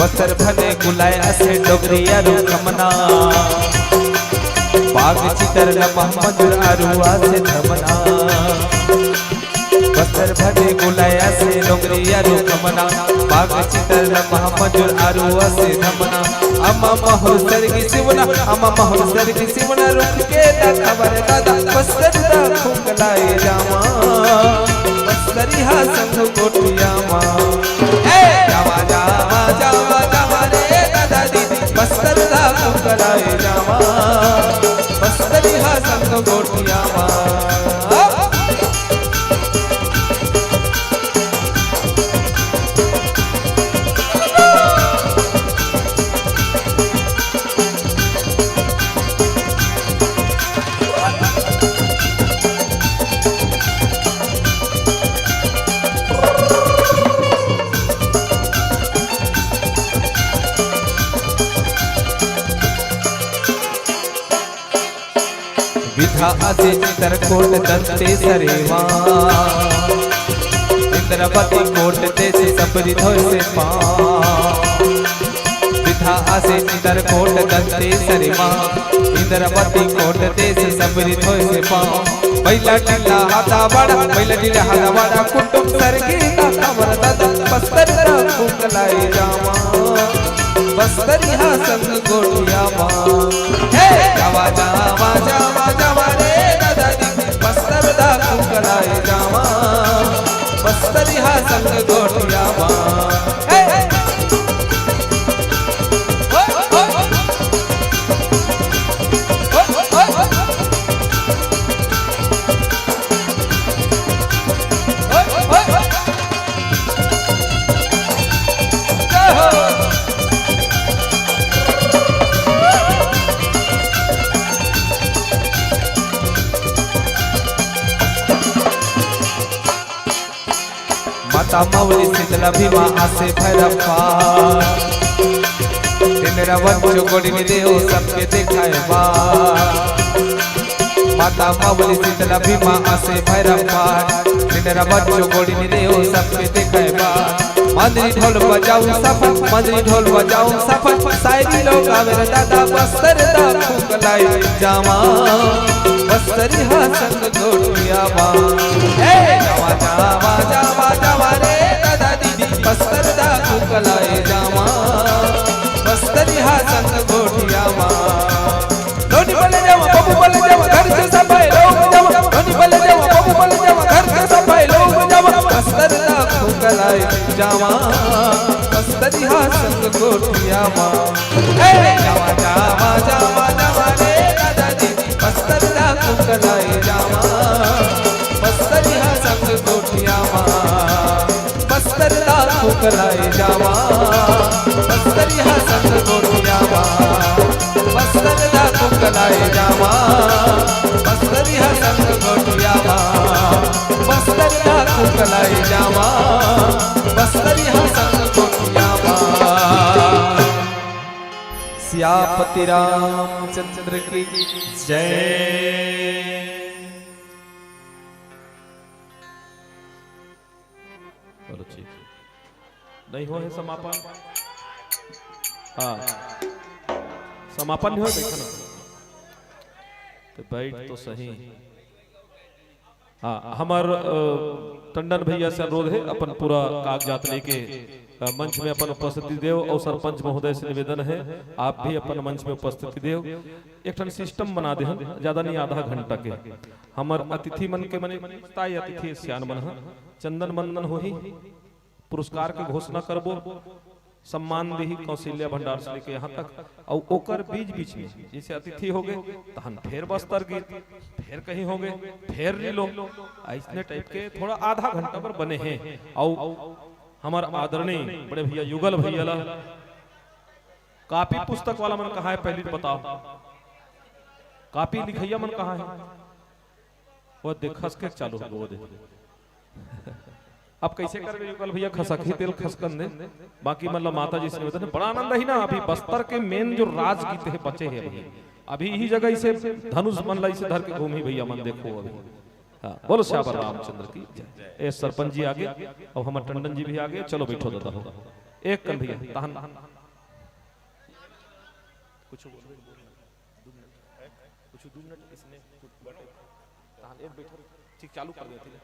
बस्तर भले गुलाय असे डोगरी अरु खमना, बाग चितर लमह मजुर अरु आसे धमना। बस्तर भले गुलाय असे डोगरी अरु खमना, बाग चितर लमह मजुर अरु आसे धमना। अमा महुर सरगी सिवना, अमा महुर सरगी सिवना, रुख के दा खबर दादा, बस्तर ला खुगलाए जावा, बस्तरिहा संग गोठियावा। ए, जावा, जावा, जावा, जावा रे दादा दीदी, बस्तर ला खुगलाए जावा, बस्तरिहा संग गोठियावा। बिधा आसे चितरकोट दंतेसरी मा, इंद्रावती कोट देस सबरी धोय से पाँव। बिधा आसे चितरकोट दंतेसरी मा, इंद्रावती कोट देस सबरी धोय से पाँव। बैला टीला हादावाड़ा, बैला टीला हादावाड़ा, कुटुम सरगी दा खबर दादा, बस्तर ला खुगलाए जावा, बस्तरिहा संग गोठियावा। हे जावा, जावा, जावा, जावा रे दादा दीदी, बस्तर ला खुगलाए जावा, बस्तरिहा संग गोठियावा। हे, हे। ओए, ओए। माता माऊली शीतला भीमा आसे भैरप्पा, तेनरा बच्चो गोड़ी में देव सबके देखाय बा। माता माऊली शीतला भीमा आसे भैरप्पा, तेनरा बच्चो गोड़ी में देव सबके देखाय बा। मंजरी ढोल बजाऊ सफल, मंजरी ढोल बजाऊ सफल, शायरी लोग आवे रे दादा बस्तर दा फूंक लाई जावा, बस्तरी हा संग गोठियावा। ए जावा जावा जावा जावा रे दादा दीदी बस्तर दा फूंक लाई जावा, बस्तरी हा संग गोठियावा। लोनी बले जावा, बबू बले जावा, घर से सफाई लोग जावा। लोनी बले जावा, बबू बले जावा, घर से सफाई लोग जावा। बस्तर दा फूंक लाई जावा, बस्तरी हा संग गोठियावा। ए जावा जावा जावा जावा रे दादा दीदी बस्तर दा फूंक लाई जावा, बस्तरी हा संग गोठियावा। बस्तर दा फूंक लाई जावा, बस्तरी हा संग गोठियावा। बस्तर दा फूंक लाई जावा, बस्तरी हा संग गोठियावा। बस्तर दा फूंक लाई जावा, बस्तरी हा संग गोठियावा। सियापति रामचंद्र की जय। चलो ठीक। नहीं हो है समापन। हाँ, समापन नहीं हो, बैठा ना। तो बैठ तो सही। हाँ, हमर, अ, टंडन भैया से अनुरोध है, अपन पूरा कागजात लेके, अ, मंच में अपन उपस्थिति देव और सरपंच महोदय से निवेदन है, आप भी अपन मंच में उपस्थिति देव। एक ठन सिस्टम बना दे हन, ज्यादा नहीं, आधा घंटा के। हमर अतिथि मन के, मने स्थायी अतिथि सियान मन ह, चंदन वंदन होही, पुरस्कार के घोषणा करबो, सम्मान देही कौशल्या भंडार से लेके यहाँ तक। और ओकर बीच बीच में जैसे अतिथि हो गए, तहन फेर बस्तर गीत, फेर कहीं हो गए, फेर लीलो, ऐसने टाइप के थोड़ा आधा घंटा पर बने हैं। और हमर आदरणीय बड़े भैया युगल भैया ला कापी पुस्तक वाला मन कहाँ है, पहली तो बताओ, कापी लिखैया मन कहाँ है? वो देख, खसके चालू हो गए, वो देख। अब कैसे करबे, युगल भैया खसक ही तेल खसकन दे। बाकी मतलब माता जी से निवेदन है, बड़ा आनंद ही ना। अभी बस्तर के मेन जो राजगीत है बचे है अभी, अभी यही जगह इसे धनुष मन ला इसे धर के घूमी भैया मन, देखो अभी। हाँ, बोलो सियावर रामचंद्र की जय। ए सरपंच जी आगे, अब हमर टंडन जी भी आगे। चलो बैठो दादा हो, एक कन भैया तहन कुछ बोल, दो मिनट, कुछ दो मिनट इसने कुछ बातें, तहन एक बैठो, ठीक, चालू कर देते हैं।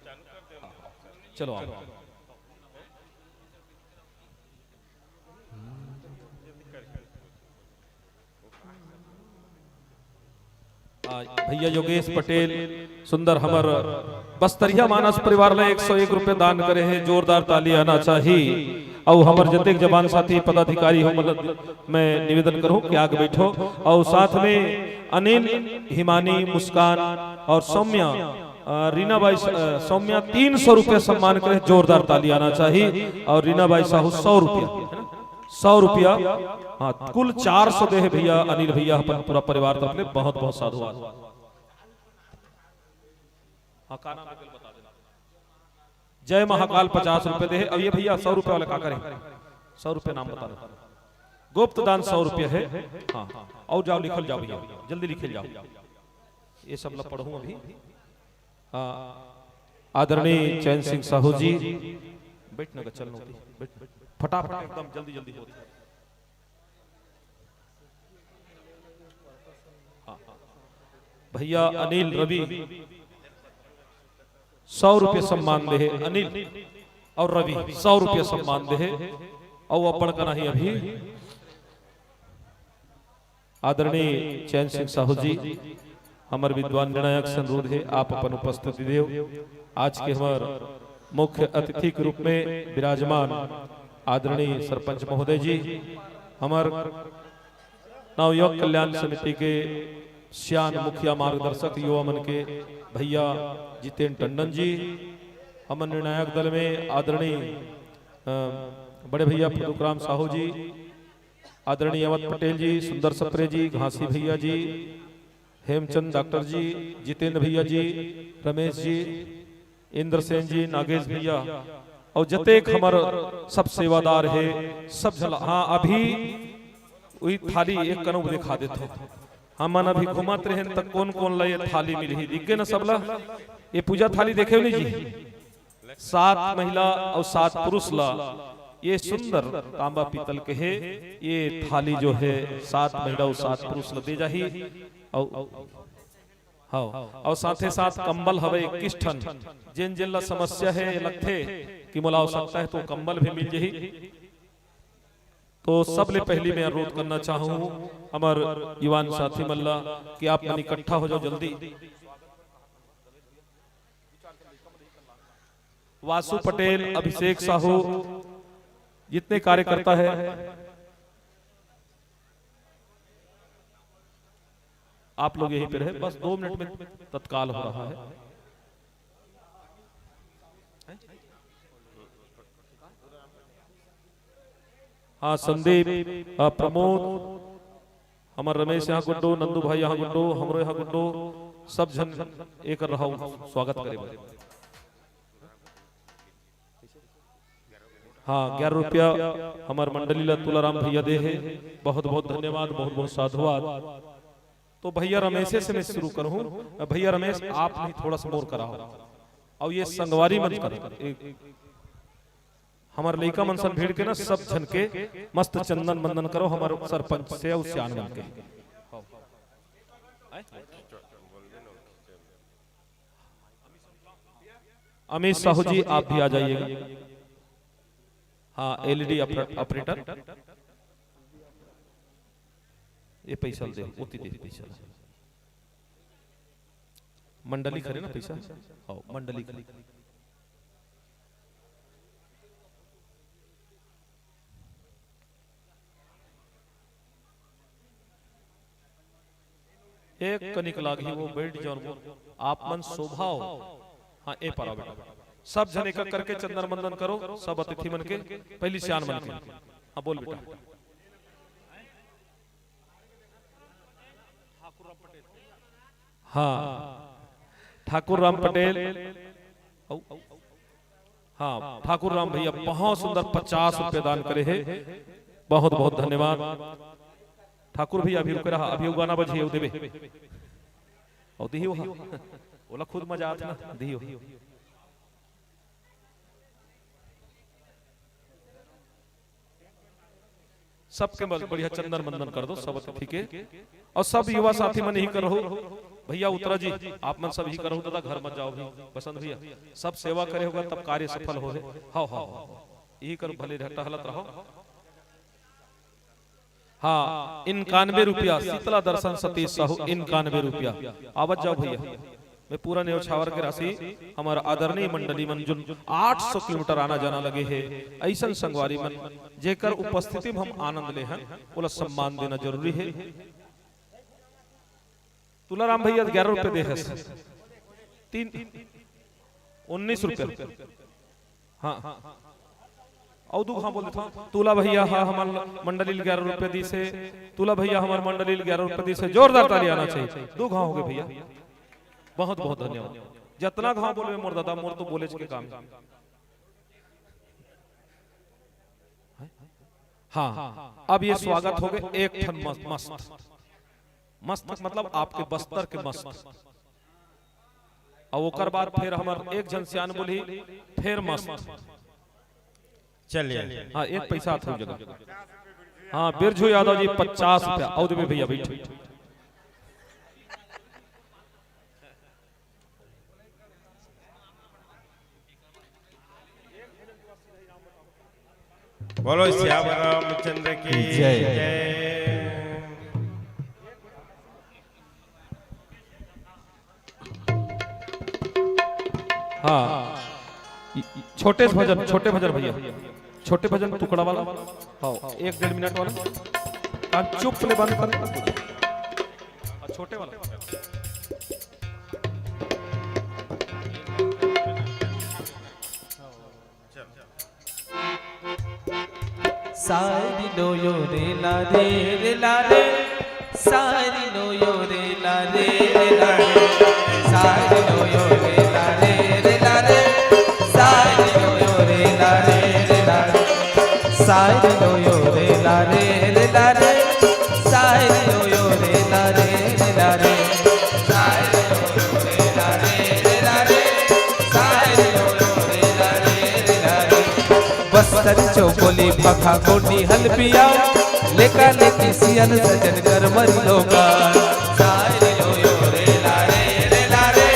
हाँ, हाँ। चलो आओ। आ, भैया योगेश पटेल सुंदर हमर बस्तरिया मानस परिवार ला एक सौ एक रुपये दान करे हे, जोरदार ताली आना चाही। अउ हमर जतेक जवान साथी पदाधिकारी हो, मतलब, मैं निवेदन करूं कि आगे बैठो। अउ साथ में अनिल, हिमानी, मुस्कान और सौम्या, अ, रीना बाई, अ, सौम्या तीन सौ रुपये सम्मान करे, जोरदार ताली आना चाही। और रीना बाई साहू सौ रुपया, सौ रुपया, हाँ, कुल चार सौ दे हे भैया, अनिल भैया अपन पूरा परिवार तरफ ले बहुत बहुत साधुवाद। हाँ, का नाम है, बता देना। जय महाकाल पचास रुपये दे हे। अब ये भैया सौ रुपये वाले का करें, सौ रुपये नाम बता दो। गुप्त दान सौ रुपये है। हाँ, और जाओ, लिखल जाओ भैया, जल्दी लिखल जाओ। ये सब ला पढ़ूँ अभी। हाँ, आदरणीय चैन सिंह साहू जी, बैठ ना, चल नौती, बैठ, फटाफट एकदम जल्दी जल्दी होत। हाँ, हाँ। भैया अनिल रवि सौ रुपये सम्मान दे हे, अनिल और रवि सौ रुपये सम्मान दे हे, और वो अपन का नहीं अभी आदरणीय चैन सिंह साहू जी, हमर विद्वान निर्णायक से अनुरोध हे, आप अपन उपस्थिति देव। आज के हमर मुख्य अतिथि के रूप में विराजमान आदरणीय सरपंच महोदय जी, हमर नवयुवक कल्याण समिति के सियान मुखिया मार्गदर्शक युवा मन के भैया जितेन टंडन जी, हमर निर्णायक दल में आदरणीय, अ, बड़े भैया प्रदुकराम साहू जी, आदरणीय अवध पटेल जी, सुंदर सप्रे जी, घासी भैया जी, हेमचंद डॉक्टर जी, जितेंद्र भैया जी, रमेश जी, इंद्रसेन जी, नागेश भैया, अउ जतेक हमर सब सेवादार हे, सब झन ला, हाँ, अभी वही थाली एक कनऊ देखा देथो। हमन अभी घूमत रहेन त कोन कोन ला ये थाली मिलही, दिख गे ना सब ला? ये पूजा थाली देखे हो नी जी, सात महिला अउ सात पुरुष ला ये सुंदर तांबा पीतल के हे। ये थाली जो हे, सात महिला अउ सात पुरुष ला दे जाही। अउ हाँ, अउ साथे साथ कंबल हवे इक्कीस ठन। जेन जेन ला समस्या हे, लगथे कि मोला आवश्यकता हे, तो कंबल भी मिल जाही। तो सबले पहली मैं अनुरोध करना चाहूँ हमर युवान साथी मन ला कि आप मन इकट्ठा हो जाओ जल्दी। वासु पटेल, अभिषेक साहू, जितने कार्यकर्ता है, आप लोग यहीं पे रहे, बस दो मिनट में तत्काल हो रहा है। हाँ, संदीप, अ, प्रमोद, हमर रमेश यहाँ गुड्डू, नंदू भाई यहाँ गुड्डू, हमरो यहाँ गुड्डू, सब झन एक रहो, स्वागत करे बर। हाँ, ग्यारह रुपया हमर मंडली ला तुलाराम भैया दे हे, बहुत बहुत धन्यवाद, बहुत बहुत साधुवाद। तो भैया रमेशे से मैं शुरू करूँ। भैया रमेश, आप नहीं थोड़ा सा मोर कराओ, अउ ये संगवारी मन कर, एक हमर लइका मन सन भीड़ के ना, सब झन के मस्त चंदन मंदन करो, हमर सरपंच से अउ सियान मन के। अमित साहू जी, आप भी आ जाइएगा। हाँ, एलईडी ऑपरे-, ऑपरेटर, ये पैसा दे, ओती दे पैसा। मंडली करे ना पैसा? हाँ, मंडली करे। एक कनिक लागही वो बेल्ट जौन वो आप मन शोभाओ। हाँ, ए पारा बेटा। सब झन एक एक करके चंदन मंदन करो, सब अतिथि मन के, पहली सियान मन के। हाँ, बोल बेटा। हाँ, ठाकुर राम पटेल। हाँ, ठाकुर राम भैया बहुत सुंदर पचास रुपये दान करे हे, बहुत बहुत धन्यवाद। ठाकुर भैया अभी रुके रहा, अभी वो गाना बजी हे, वो देबे। और दिही वो, ओला खुद मजा आत ना, दिही वो। सबके बड़-, बढ़िया चंदन मंदन कर दो सब अतिथि के। और सब युवा साथी मन यही करहु, भैया उत्तरा जी, आप मन सब यही करहु, दादा घर मत जाओ भी, बसंत भैया, सब सेवा करे होगा तब कार्य सफल हो हे। हाओ, हाओ, हाओ, यही करो, भले टहलत रहो। हाँ, इक्यानवे रुपया, शीतला दर्शन सतीश साहू, इक्यानवे रुपया। आवत जाओ भैया। मैं पूरा नेवछावर के राशि हमर आदरणीय मंडली मन, जोन आठ सौ किलोमीटर आना जाना लगे हे, अइसन संगवारी मन, जेकर उपस्थिति में हम आनंद ले हन, ओला सम्मान देना जरूरी हे। तुलाराम भैया ग्यारह रुपये दे हस, तीन, उन्नीस रुपये। हाँ, अउ दू घाव बोल देथव। तुला भैया हा हमर मंडली ल ग्यारह रुपये दिस हे, तुला भैया हमर मंडली ल ग्यारह रुपये दिस हे। जोरदार ताली आना चाहिए। दू घाव हो गे भैया, बहुत बहुत धन्यवाद। जतना घाव बोलबे मोर दादा, मोर तो बोलेच के काम हे। हाँ, अब ये स्वागत हो गे एक ठन मस्त, मस्त, मस्त मतलब आपके बस्तर के मस्त। अउ ओकर बाद फेर हमर एक झन सियान बोलही, फेर मस्त। चलिए। हाँ, एक पैसा आत हो जगह। हाँ, बिरजू यादव जी, पचास रुपया। अउ देबे भैया, बैठ। बोलो श्याम रामचंद्र की जय। जय। हाँ, छोटे से भजन, छोटे भजन भैया, छोटे भजन टुकड़ा वाला। हाँ, एक डेढ़ मिनट वाला। कान चुप ले बंद कर। छोटे वाला। सारी नो यो रे ला रे रे ला रे, सारी नो यो रे ला रे रे ला रे, सारी नो यो रे ला रे रे ला रे, सारी नो यो रे ला रे, सायरी ओ यो रे ला रे रे ला रे, सायरी ओ यो रे ला रे रे ला रे, सायरी ओ यो रे ला रे रे ला रे। बस्तर चौबोली भाखा गोंडी हल्बिया, लेका लेकी सियन सजन कर मरी लोगा। सायरी ओ यो रे ला रे रे ला रे,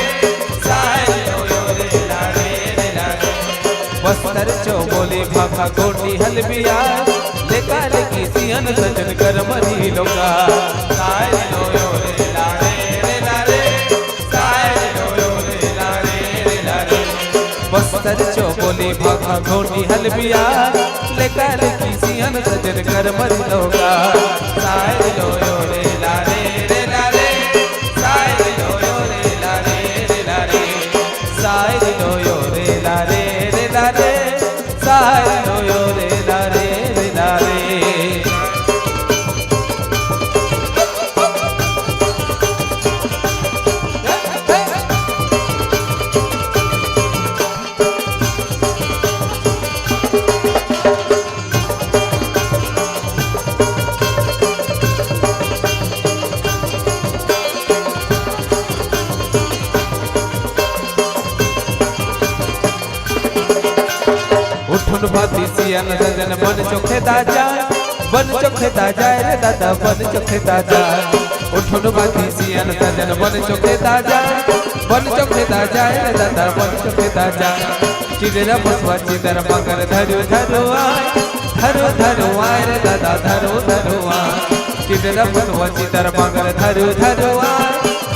सायरी ओ यो रे ला रे रे ला रे। बस्तर चौबोली भाखा गोंडी हल्बिया, लेका लेकी सियन सजन कर मरी लोगा। सायरी ओ यो रे ला रे रे ला रे, सायरी ओ यो रे ला रे रे ला रे। बस्तर चौबोली भाखा गोंडी हल्बिया, लेका लेकी सियन सजन कर मरी लोगा। सायरी ओ यो रे ला रे रे ला रे, सायरी ओ यो रे ला रे रे ला रे, सायरी ओ यो रे ला रे रे ला रे, सायरी ओ यो रे ला रे रे ला रे। उठुन भाती सियन सजन बन चोखे दाजा, बन चोखे दाजा रे दादा, बन चोखे दाजा। उठुन भाती सियन सजन बन चोखे दाजा, बन चोखे दाजा रे दादा, बन चोखे दाजा। चिडरा बसवा चिदर मगर धरु धरु आय, धरु धरु आय रे दादा, धरु धरु आय। चिडरा बसवा चिदर मगर धरु धरु आय,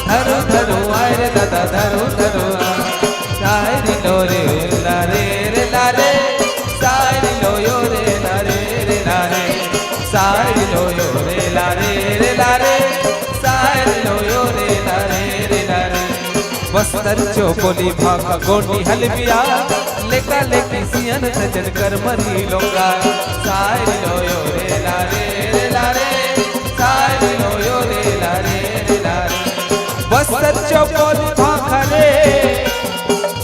धरु धरु आय रे दादा, धरु धरु आय। सायरी लो रे ला रे रे ला रे, सायरी लो यो रे ला रे रे ला रे, सायरी लो यो रे ला रे रे ला रे, सायरी लो यो रे ला रे रे ला रे। बस्तर चौबोली भाखा गोंडी हल्बिया, लेका लेकी सियन सजन कर मरी लोगा। सायरी लो यो रे ला रे रे ला रे, सायरी लो यो रे ला रे रे ला रे। बस्तर चौबोली भाखा रे,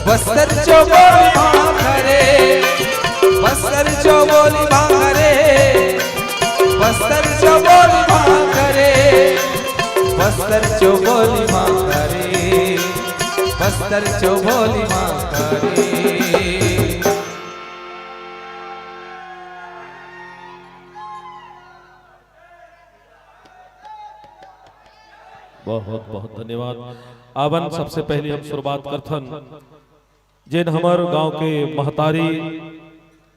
बस्तर चौबोली भाखा रे, बस्तर चौबोली भाखा रे, बस्तर चौबोली भाखा रे, बस्तर चौबोली भाखा रे, बस्तर चौबोली भाखा रे। बहुत बहुत धन्यवाद। आवन, सबसे पहले हम शुरुआत करथन जेन हमर गांव के महतारी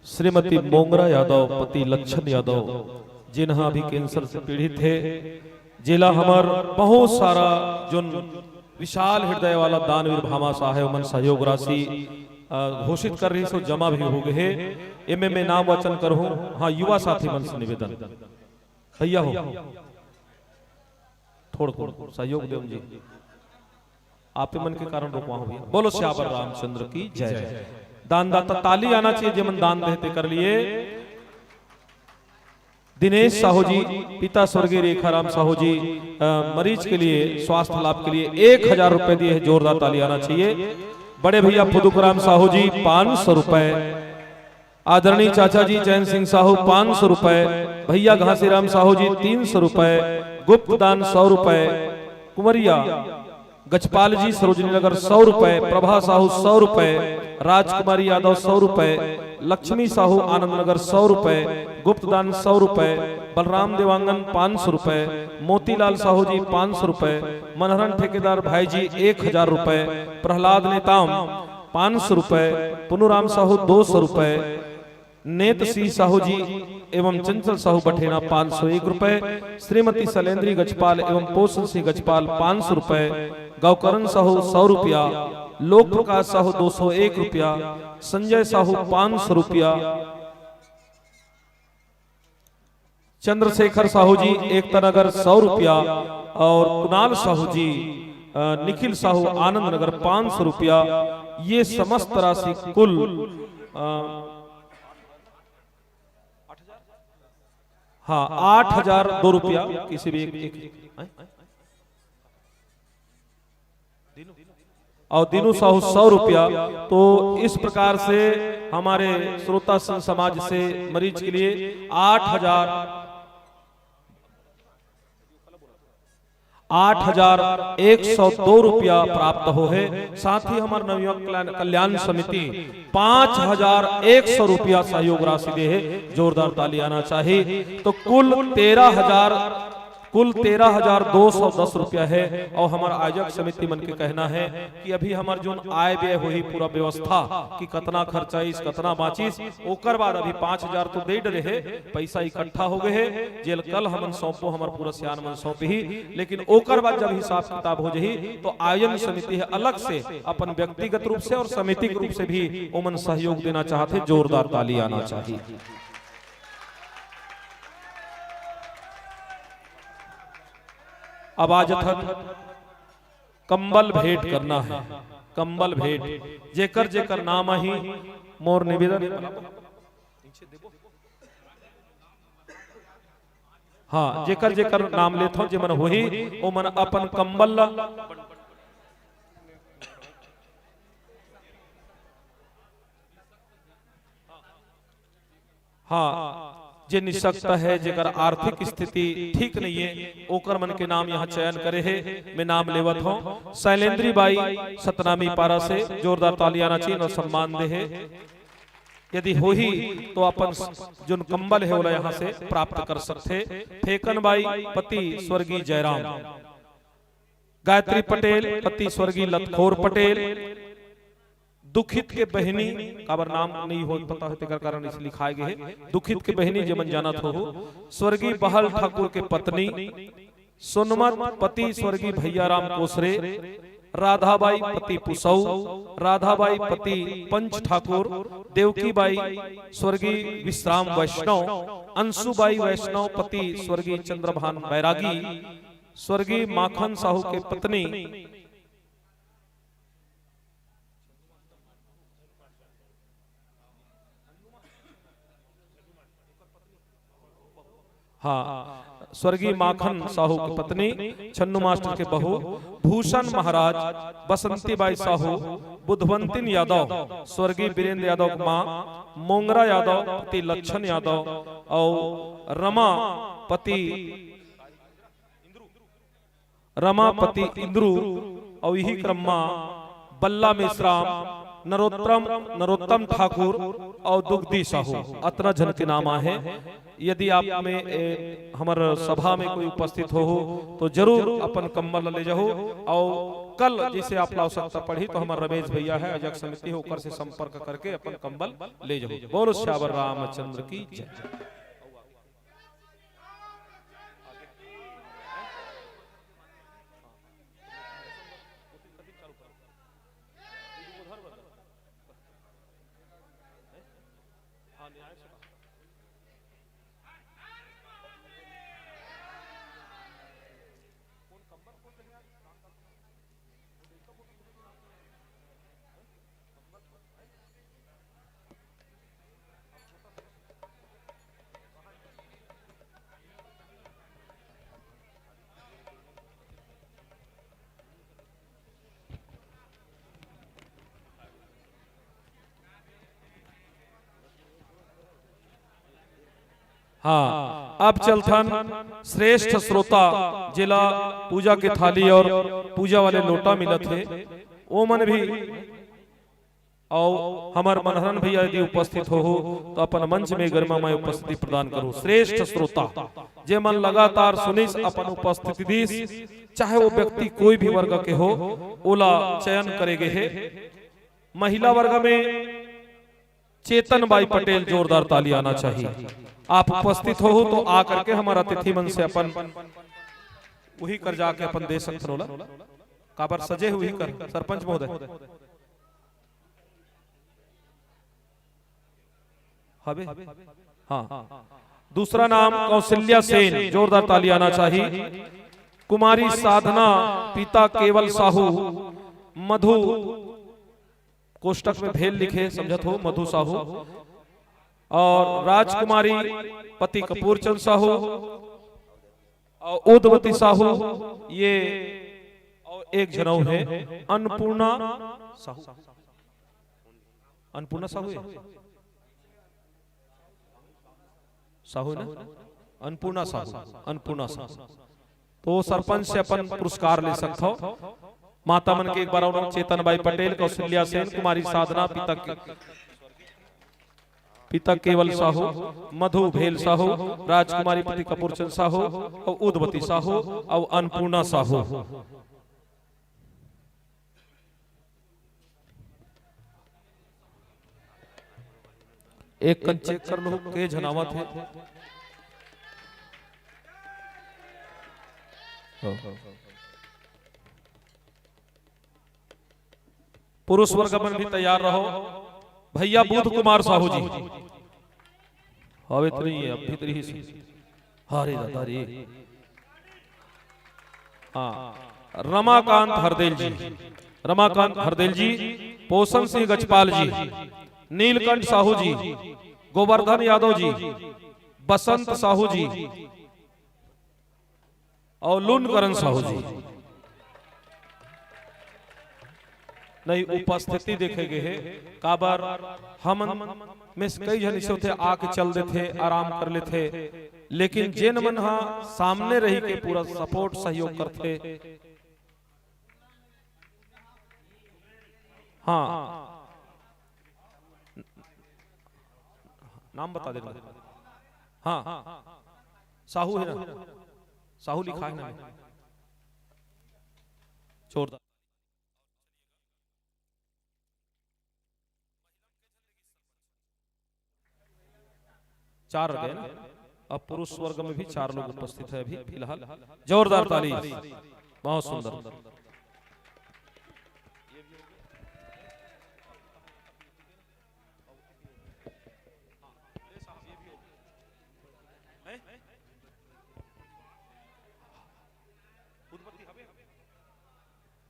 श्रीमती मोंगरा यादव पति लक्षण यादव, जेन ह अभी कैंसर से पीड़ित हे, जेला हमर बहुत सारा जोन विशाल हृदय वाला दानवीर भामाशाह हे, ओमन सहयोग राशि, अ, घोषित कर रही, सो जमा भी हो गए हे। एमे मैं नाम वाचन करहूं। हाँ, युवा साथी मन से निवेदन, भैया हो, थोड़ थोड़ सहयोग देव जी। आपे मन के कारण रोकवा हो भैया। बोलो सियावर रामचंद्र की जय। दानदाता ताली आना चाहिए, जेमन दान देते कर लिए। दिनेश साहू जी, पिता स्वर्गीय रेखाराम साहू जी, अ, मरीज के लिए, स्वास्थ्य लाभ के लिए एक हजार रुपए दिए हैं, जोरदार ताली आना चाहिए। बड़े भैया फुदुकराम साहू जी, पाँच सौ रुपए। आदरणीय चाचा जी चैन सिंह साहू, पाँच सौ रुपए। भैया घासीराम साहू जी, तीन सौ रुपए। गुप्त दान, सौ रुपए। कुंवरिया गजपाल जी, सरोजनी नगर, सौ रुपए। प्रभा साहू, सौ रुपए। राजकुमारी यादव, सौ रुपए। लक्ष्मी साहू, आनंद नगर, सौ रुपए। गुप्त दान, सौ रुपए। बलराम देवांगन, पाँच सौ रुपए। मोतीलाल साहू जी, पाँच सौ रुपए। मनहरन ठेकेदार भाई जी, एक हजार रुपए। प्रहलाद नेताम, पाँच सौ रुपए। पुनुराम साहू, दो सौ रुपए। नेत सिंह साहू जी एवं चंचल साहू बठेना, पाँच सौ एक रुपए। श्रीमती शैलेंद्री गजपाल एवं पोषण सिंह गजपाल, पाँच सौ रुपए। गौकरण साहू, सौ रुपया। लोक प्रकाश साहू, दो सौ एक रुपया। संजय साहू, पाँच सौ रुपया। चंद्रशेखर साहू जी, एकता नगर, सौ रुपया। और कुणाल साहू जी, अ, निखिल साहू, आनंद नगर, पाँच सौ रुपया। ये समस्त राशि कुल, अ, हाँ, आठ हजार दो रुपया। किसी भी एक, एक, हैं? और दीनू साहू, सौ रुपया। तो इस प्रकार से हमारे श्रोता संघ समाज से मरीज के लिए आठ हजार, आठ हजार एक सौ दो रुपया प्राप्त हो हे। साथ ही हमर नवयुवक कल्याण, कल्याण समिति पाँच हजार एक सौ रुपया सहयोग राशि दे हे। जोरदार ताली आना चाहिए। तो कुल तेरह हजार, कुल तेरह हजार दो सौ दस रुपया हे। और हमर आयोजक समिति मन के कहना हे कि अभी हमर जोन आय व्यय होही, पूरा व्यवस्था कि कतना खर्चा आइस, कतना बाँचिस, ओकर बाद अभी पाँच हजार तो दे डरे हे, पैसा इकट्ठा हो गए हे, जेल कल हमन सौंपो, हमर पूरा सियान मन सौंपही, लेकिन ओकर बाद जब हिसाब किताब हो जही, तो आयोजन समिति हे अलग से अपन व्यक्तिगत रूप से और समितिक रूप से भी ओमन सहयोग देना चाहथे। जोरदार ताली आना चाहिए। अब आज थन कंबल भेंट करना हे, कंबल भेंट, जेकर जेकर नाम आही, मोर निवेदन हे। हाँ, जेकर जेकर नाम लेथव, जेमन होही, ओमन अपन कंबल ला, हाँ, जे निशक्त हे, जेकर आर्थिक स्थिति ठीक नहीं हे, ओकर मन के नाम यहाँ चयन करे हे। मैं नाम लेवत हूँ, शैलेंद्री बाई सतनामी पारा से। जोरदार ताली आना चाहिए और सम्मान दे हे। यदि होही तो अपन स-, जोन कंबल हे, ओला यहाँ से प्राप्त कर सकथे। फेकन बाई पति स्वर्गीय जयराम, गायत्री पटेल पति स्वर्गीय लतखोर पटेल, दुखित के बहिनी, काबर नाम नहीं हो पता हो, तेकर कारण इसे लिखाए गए हे, दुखित के बहिनी, जेमन जानत हो, स्वर्गीय बहल ठाकुर के पत्नी, सोनमत पति स्वर्गीय भैया राम कोसरे, राधाबाई पति पुसऊ, राधाबाई पति पंच ठाकुर, देवकीबाई स्वर्गीय विश्राम वैष्णव, अंशुबाई वैष्णव पति स्वर्गीय चंद्रभान बैरागी, स्वर्गीय माखन साहू के पत्नी, हाँ, स्वर्गीय माखन साहू की पत्नी, छन्नू मास्टर के बहू, भूषण महाराज, बसंती बाई साहू, बुधवंतिन यादव, स्वर्गीय वीरेंद्र यादव की माँ, मोंगरा यादव पति लक्षण यादव, और रमा पति रमापति इंद्रू, अउ इही क्रम म बल्ला मेश्राम, नरोत्तम, नरोत्तम ठाकुर अउ दुग्धी साहू, अतना झन के नाम आहे। यदि आप में, ए, हमर सभा में कोई उपस्थित हो, हो, तो जरूर अपन कंबल ले जाहू। अउ कल जैसे आप ला आवश्यकता पड़ही, तो हमर रमेश भैया है, आयोजक समिति है, ओकर से संपर्क करके अपन कंबल ले जाहू। बोलो सियावर रामचंद्र की जय। हाँ, अब चलथन श्रेष्ठ श्रोता, जेला पूजा के थाली और पूजा वाले लोटा मिलत हे, ओ मन भी, अउ हमर मनहरन भैया यदि उपस्थित हो, हो, तो अपन मंच में गरिमामय उपस्थिति प्रदान करो। श्रेष्ठ श्रोता, जे मन लगातार सुनिस, अपन उपस्थिति दिस, चाहे वो व्यक्ति कोई भी वर्ग के हो, ओला चयन करे गे हे। महिला वर्ग में चेतन बाई पटेल, जोरदार ताली आना चाहिए। आप उपस्थित हो, हो तो आ करके हमर अतिथि मन से अपन उही कर जाके अपन दे सकथन ओला। काबर सजे हे उही कर, सरपंच महोदय। हबे? हाँ। दूसरा नाम कौशल्या सेन, जोरदार ताली आना चाहिए। कुमारी साधना, पिता केवल साहू, मधु, कोष्टक में भेल लिखे, समझत हो, मधु साहू, और राजकुमारी, पति कपूर चंद साहू, और उदवती साहू, ये, और एक झन अउ हे, अन्नपूर्णा साहू। अन्नपूर्णा साहू हे? साहू ना? अन्नपूर्णा साहू, अन्नपूर्णा साहू। तो सरपंच से अपन पुरस्कार ले सकथव। माता मन के एक बार और, चेतन बाई पटेल, कौशल्या सेन, कुमारी साधना, पिता के, पिता केवल साहू, मधु भेल साहू, राजकुमारी पति कपूरचंद साहू, और उदबती साहू, और अन्नपूर्णा साहू। एक कन चेक कर लो, के झन आवत हे। पुरुष वर्ग मन भी तैयार रहो। भैया बुध कुमार साहू जी, हवे तो नहीं है, अब भीतरी ही से। अरे दादा रे। हाँ, रमाकांत हरदेल जी, रमाकांत हरदेल जी, पोषण सिंह गजपाल जी, नीलकंठ साहू जी, गोवर्धन यादव जी, बसंत साहू जी और लूनकरण साहू जी। नहीं, उपस्थिति देखे गए हे, काबर हमन में से कई झन इसे होथे, आके चल देथे, आराम कर लेथे, लेकिन जेन मन हा सामने रही के पूरा सपोर्ट, सहयोग करथे। हाँ, नाम बता देना। हाँ, साहू है ना, साहू लिखा है ना, जोरदार। चार रह गए ना। अब पुरुष वर्ग में भी चार लोग उपस्थित है अभी फिलहाल। जोरदार ताली, बहुत सुंदर।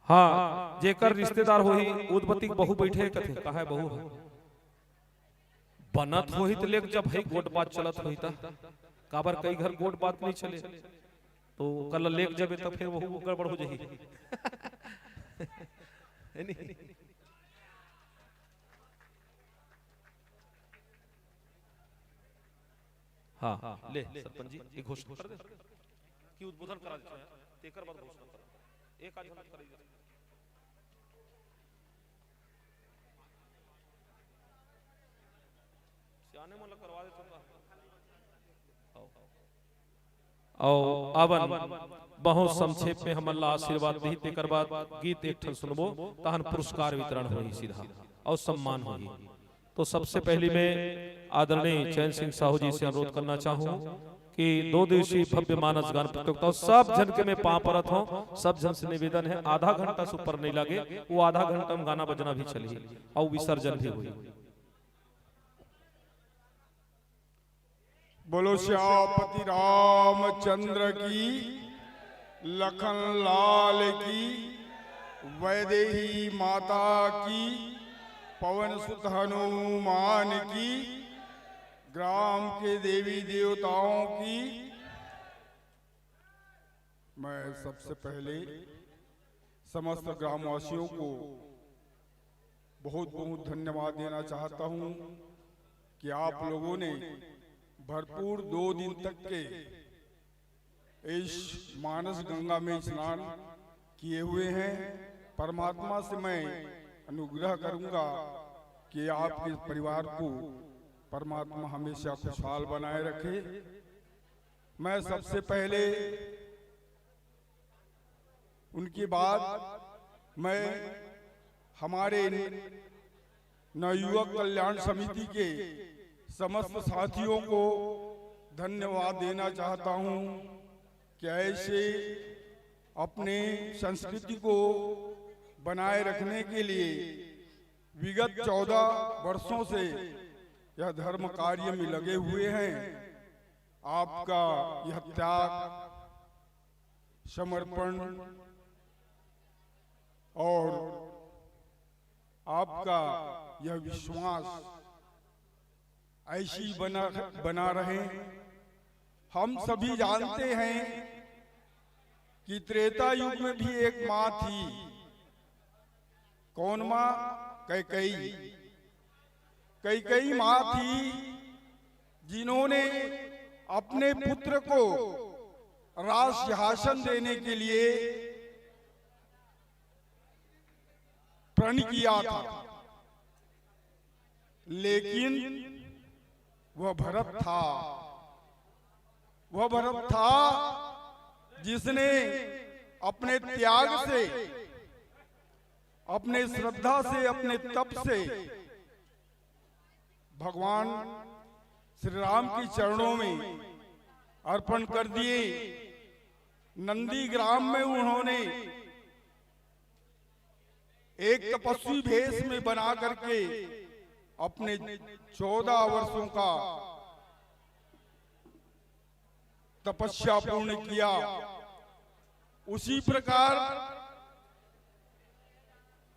हाँ, जेकर रिश्तेदार होही, उदबती के बहू बैठे हे, कथे, "कहाँ हे बहू ह?" बनत होही त लेके जा भाई, गोठ बात चलत होही त। काबर कई घर गोठ बात नहीं चले, तो ओकर ला लेके जाबे त फिर वहू गड़बड़ हो जाही। है नहीं? हाँ, ले सरपंच जी, ये घोषणा कर दे कि उद्बोधन करा देते हैं, तेकर बाद घोषणा करा। एक आध घंटा करा देते। सियाने मन ला करवा देते हैं। आओ। अउ अवन बहुत संक्षेप में हमन ला आशीर्वाद दिही, तेकर बाद गीत एक ठन सुनबो, तहन पुरस्कार वितरण होही सीधा अउ सम्मान होही। तो सबसे पहली मैं आदरणीय चैन सिंह साहू जी से अनुरोध करना चाहूँ कि दो दिवसीय भव्य मानस गान प्रतियोगिता, सब झन के मैं पाँव परत हूँ, सब झन से निवेदन है, आधा घंटा से ऊपर नहीं लागे, वो आधा घंटा में गाना बजना भी चलही अउ विसर्जन भी होही। बोलो सियापति रामचंद्र की, लखन लाल की, वैदेही माता की, पवन सुत हनुमान की, ग्राम के देवी देवताओं की। मैं सबसे पहले समस्त ग्रामवासियों को बहुत बहुत धन्यवाद देना चाहता हूँ कि आप लोगों ने भरपूर दो दिन तक के इस मानस गंगा में स्नान किए हुए हैं। परमात्मा से मैं अनुग्रह करूंगा कि आपके परिवार को परमात्मा हमेशा खुशहाल बनाए रखे। मैं सबसे पहले उनके बाद मैं हमारे नवयुवक कल्याण समिति के समस्त साथियों को धन्यवाद देना चाहता हूं कि ऐसे अपने संस्कृति को बनाए रखने के लिए विगत चौदह वर्षों से यह धर्म कार्य में लगे हुए हैं। आपका यह त्याग, समर्पण और आपका यह विश्वास ऐसी बना, बना रहे। हम सभी जानते हैं कि त्रेता युग में भी एक माँ थी। कौन माँ? कैकई। कैकई माँ थी, जिन्होंने अपने पुत्र को राज सिंहासन देने के लिए प्रण किया था, लेकिन वह भरत था, वह भरत था जिसने अपने त्याग से, अपने श्रद्धा से, अपने तप से भगवान श्री राम के चरणों में अर्पण कर दिए। नंदीग्राम में उन्होंने एक तपस्वी भेष में बना करके अपने चौदह वर्षों का तपस्या पूर्ण किया। उसी प्रकार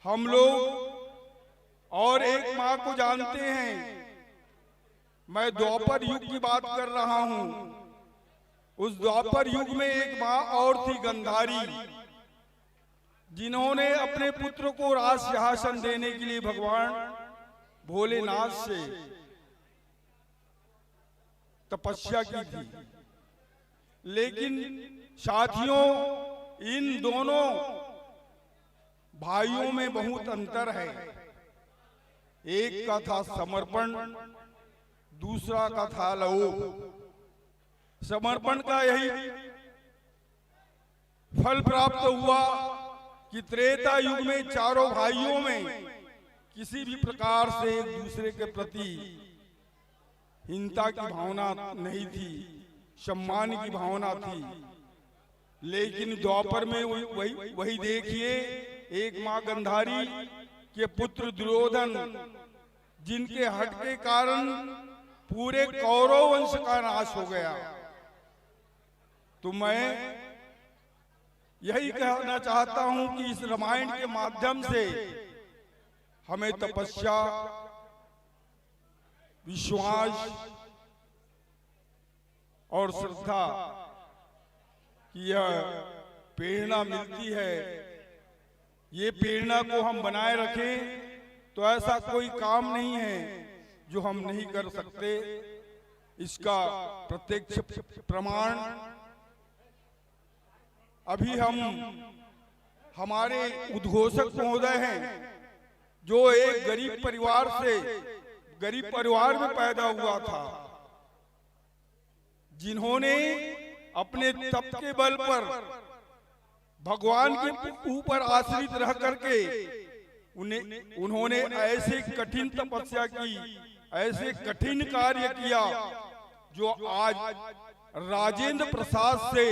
हम लोग और एक माँ को जानते हैं। मैं द्वापर युग की बात कर रहा हूँ। उस द्वापर युग में एक माँ और थी, गंधारी, जिन्होंने अपने पुत्र को राज सिंहासन देने के लिए भगवान भोलेनाथ से तपस्या की थी। लेकिन साथियों, इन दोनों भाइयों में बहुत अंतर है। एक का था समर्पण, दूसरा का था लोभ। समर्पण का यही फल प्राप्त हुआ कि त्रेता युग में चारों भाइयों में किसी भी प्रकार से एक दूसरे के प्रति हीनता की भावना नहीं थी, सम्मान की भावना थी। लेकिन द्वापर में वही, वही, वही देखिए, एक माँ गंधारी के पुत्र दुर्योधन, जिनके हट के कारण पूरे कौरव वंश का नाश हो गया। तो मैं यही कहना चाहता हूं कि इस रामायण के माध्यम से हमें तपस्या, विश्वास और श्रद्धा की यह प्रेरणा मिलती है। ये प्रेरणा को हम बनाए रखें तो ऐसा कोई काम नहीं है जो हम नहीं कर सकते। इसका प्रत्यक्ष प्रमाण अभी हम, हमारे उद्घोषक महोदय हैं, जो एक गरीब परिवार से, गरीब परिवार में पैदा हुआ था, जिन्होंने अपने तप के बल पर भगवान के ऊपर आश्रित रह करके उन्हें, उन्होंने ऐसे कठिन तपस्या की, ऐसे कठिन कार्य किया, जो आज राजेंद्र प्रसाद से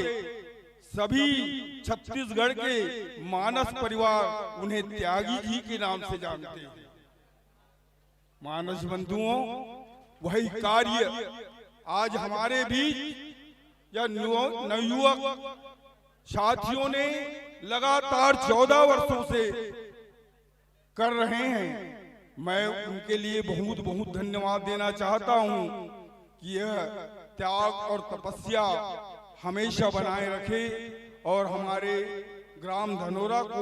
सभी छत्तीसगढ़ के मानस परिवार उन्हें त्यागी जी के नाम से जानते हैं। मानस बंधुओं, वही कार्य आज हमारे बीच या नव-, नवयुवक साथियों ने लगातार चौदह वर्षों से कर रहे हैं। मैं उनके लिए बहुत, बहुत धन्यवाद देना चाहता हूं कि यह त्याग और तपस्या हमेशा बनाए रखें और हमारे ग्राम धनोरा को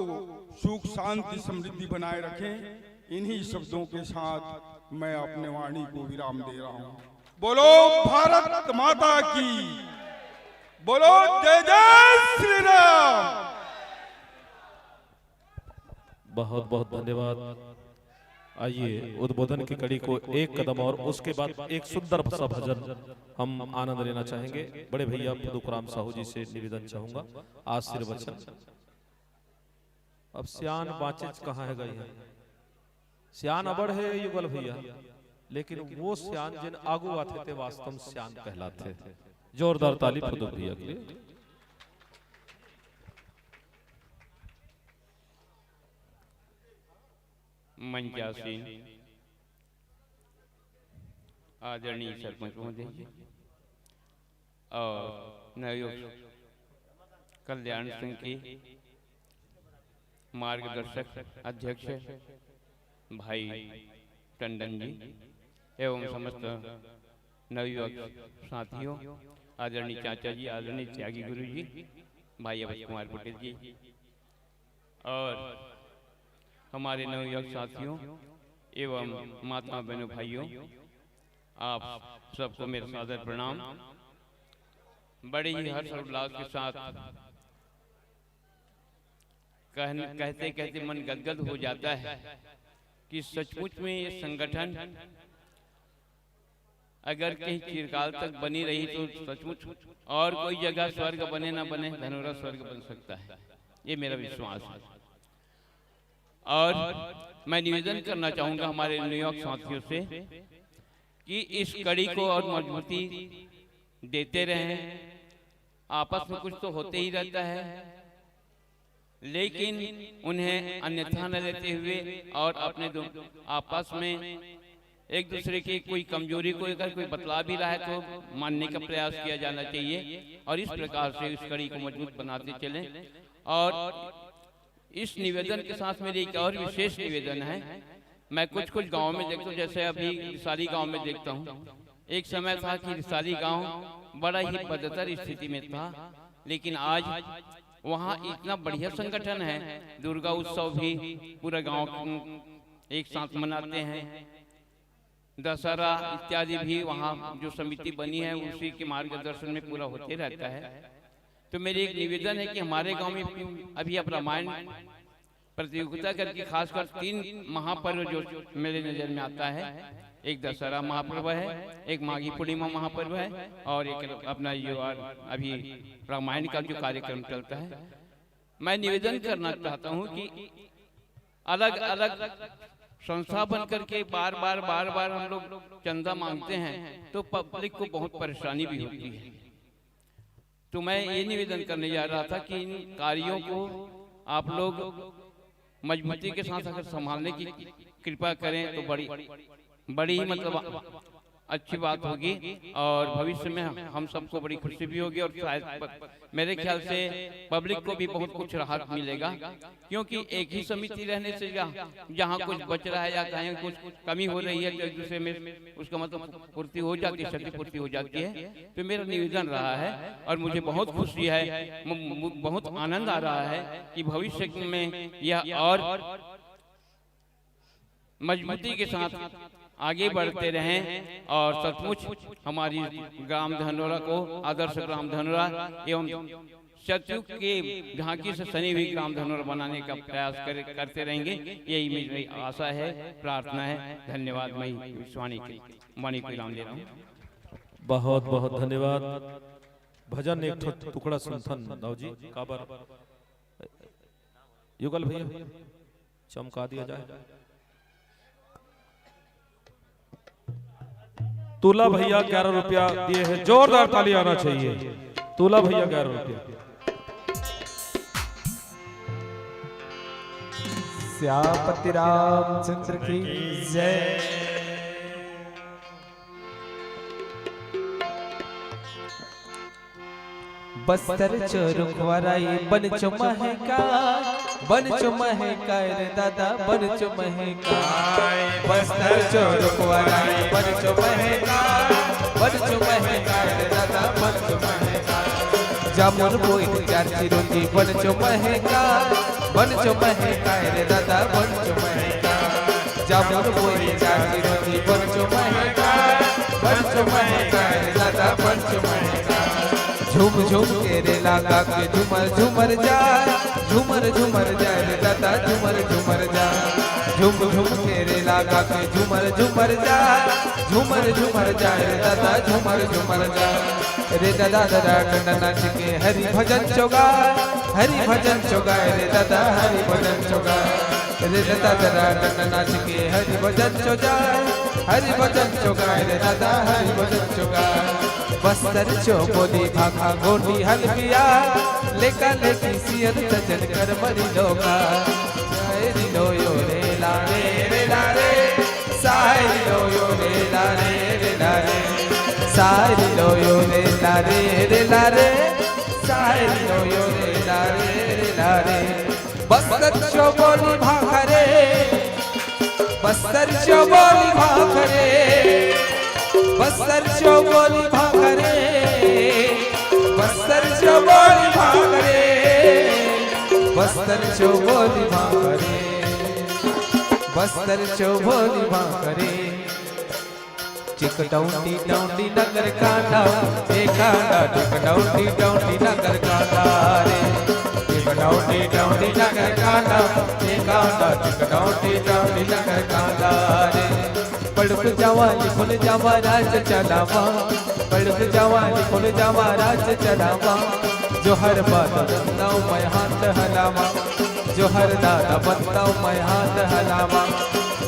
सुख, शांति, समृद्धि बनाए रखें। इन्हीं शब्दों के साथ मैं अपने वाणी को विराम दे रहा हूं। बोलो भारत माता की, बोलो जय जय श्री राम। बहुत बहुत धन्यवाद। आइए, उद्बोधन की कड़ी को एक कदम और उसके बाद एक सुंदर सा भजन हम आनंद लेना चाहेंगे। बड़े भैया फदुकराम साहू जी से निवेदन चाहूंगा, आशीर्वचन। अब सियान बाँचेच कहाँ हे गई हे? सियान अबड़ हे युगल भैया, लेकिन वो सियान जेन आगू आथे ते वास्तव में सियान कहलाथे। जोरदार ताली फुदुक भैया के लिए। मंचासीन आदरणीय सरपंच महोदय जी और नवयुवक कल्याण संघ के मार्गदर्शक अध्यक्ष भाई टंडन जी एवं समस्त नवयुवक साथियों, आदरणीय चाचा जी, आदरणीय त्यागी गुरु जी, भाई अवध कुमार पटेल जी और हमारे नवयुवक साथियों एवं माता बहनों भाइयों, आप सबको मेरा सादर प्रणाम। बड़े ही हर्ष और उल्लास के साथ कहन-, कहते कहते मन गदगद हो जाता है कि सचमुच में ये संगठन अगर कहीं चिरकाल तक बनी रही तो सचमुच और कोई जगह स्वर्ग बने ना बने, धनोरा स्वर्ग बन सकता है, ये मेरा विश्वास है। और मैं निवेदन करना चाहूँगा हमारे न्यूयॉर्क साथियों से कि इस कड़ी को और मजबूती देते रहें। आपस में कुछ तो होते ही रहता है, लेकिन उन्हें अन्यथा न लेते हुए और अपने दो, आपस में एक दूसरे की कोई कमजोरी को अगर कोई बतला भी रहा है तो मानने का प्रयास किया जाना चाहिए और इस प्रकार से इस कड़ी को मजबूत बनाते चलें। और इस निवेदन के साथ मेरी एक और विशेष निवेदन है। मैं कुछ कुछ गाँव में देखता हूँ, जैसे अभी रिसाली गाँव में देखता हूँ, एक समय था कि रिसाली गाँव बड़ा ही बदतर स्थिति में था, लेकिन आज वहाँ इतना बढ़िया संगठन है, दुर्गा उत्सव भी पूरा गाँव एक साथ मनाते हैं, दशहरा इत्यादि भी वहाँ जो समिति बनी है उसी के मार्गदर्शन में पूरा होते रहता है। तो मेरी एक निवेदन है कि हमारे गांव में अभी आप रामायण प्रतियोगिता करके खासकर तीन महापर्व जो मेरे नज़र में आता है, एक दशहरा महापर्व है, एक माघी पूर्णिमा महापर्व है और एक अपना जो अभी रामायण का जो कार्यक्रम चलता है। मैं निवेदन करना चाहता हूँ कि अलग अलग संस्था बन करके बार बार बार बार हम लोग चंदा मांगते हैं तो पब्लिक को बहुत परेशानी भी होती है। तो मैं ये निवेदन करने जा रहा था कि इन कार्यों को आप लोग मजबूती के साथ अगर संभालने की कृपा करें तो बड़ी, बड़ी ही मतलब अच्छी बात होगी और भविष्य में हम सबको बड़ी खुशी भी होगी और शायद प-, मेरे ख्याल से पब्लिक को भी बहुत कुछ राहत मिलेगा, क्योंकि एक ही समिति रहने से जहाँ, जहाँ कुछ बच रहा है या कहीं कुछ कमी हो रही है तो एक दूसरे में उसका मतलब पूर्ति हो जाती है, क्षतिपूर्ति हो जाती है। तो मेरा निवेदन रहा है और मुझे बहुत खुशी है, मु-, मु-, बहुत आनंद आ रहा है कि भविष्य में यह और मजबूती के साथ आगे बढ़ते रहें और सचमुच हमारी ग्राम धनोरा को आदर्श ग्राम धनोरा एवं सतयुग के झांकी से सनी हुई ग्राम धनोरा बनाने का प्रयास कर, करते रहेंगे। यही मेरी आशा है, प्रार्थना है। धन्यवाद। मैं विश्वाणी की वाणी को विराम दे रहा हूँ। बहुत बहुत धन्यवाद। भजन एक ठो टुकड़ा सुनथन दाऊ जी, काबर युगल भैया चमका दिया जाए। तुला भैया ग्यारह रुपया दिए हैं, जोरदार ताली आना चाहिए। तुला भैया ग्यारह रुपया। श्यामपति रामचंद्र की जय। बस्तर चो रुखवाराई बन चो महका, बन चो महका रे दादा, बन चो महका। बस्तर चो रुखवाराई बन चो महका, बन चो महका रे दादा, बन चो महका। जामुन बोई चार चिरोंजी बन चो महका, बन चो महका रे दादा, बन चो महका। जामुन बोई चार चिरोंजी बन चो महका, बन चो महका रे दादा, बन चो महका। झूम झूम के रे लागा के झूमर झूमर जाए, झूमर झूमर जाए रे दादा, झूमर झूमर जाए। झूम झूम के रे लागा के झूमर झूमर जाए, झूमर झूमर जाए रे दादा, झूमर झूमर जाए। रे दादा दादा टंडा नाच के हरि भजन चो गाए, हरि भजन चो गाए रे दादा, हरि भजन चो गाए। रे दादा दादा टंडा नाच के हरि भजन चो जाए, हरि भजन चो गाए रे दादा, हरि भजन चो गाए। बस्तर चो बोली भाखा गोंडी हलबिया, लेका लेकी सियन सजन कर मरी लोका। सायरी लो यो रे लारे रे लारे, सायरी लो यो रे लारे रे लारे, सायरी लो यो रे लारे रे लारे, सायरी लो यो रे लारे रे लारे। बस्तर चो बोली भाखा रे, बस्तर चो बोली भाखा रे, बस्तर चो बोली भाखा रे, बस्तर चो बोली भाखा रे, बस्तर चो बोली भाखा रे, बस्तर चो बोली भाखा रे। एक डौंडी डौंडी नगर कांडा, एक कांडा, एक डौंडी डौंडी नगर कांडा रे। एक डौंडी डौंडी नगर कांडा, एक कांडा, एक डौंडी डौंडी नगर कांडा रे। पड़ुक जवानी खुल जावा राज चलावा, पड़ुक जवानी खुल जावा राज चलावा। जोहर बात बंदाऊ मैं हाथ हलावा, जोहर दादा बंदाऊ मैं हाथ हलावा।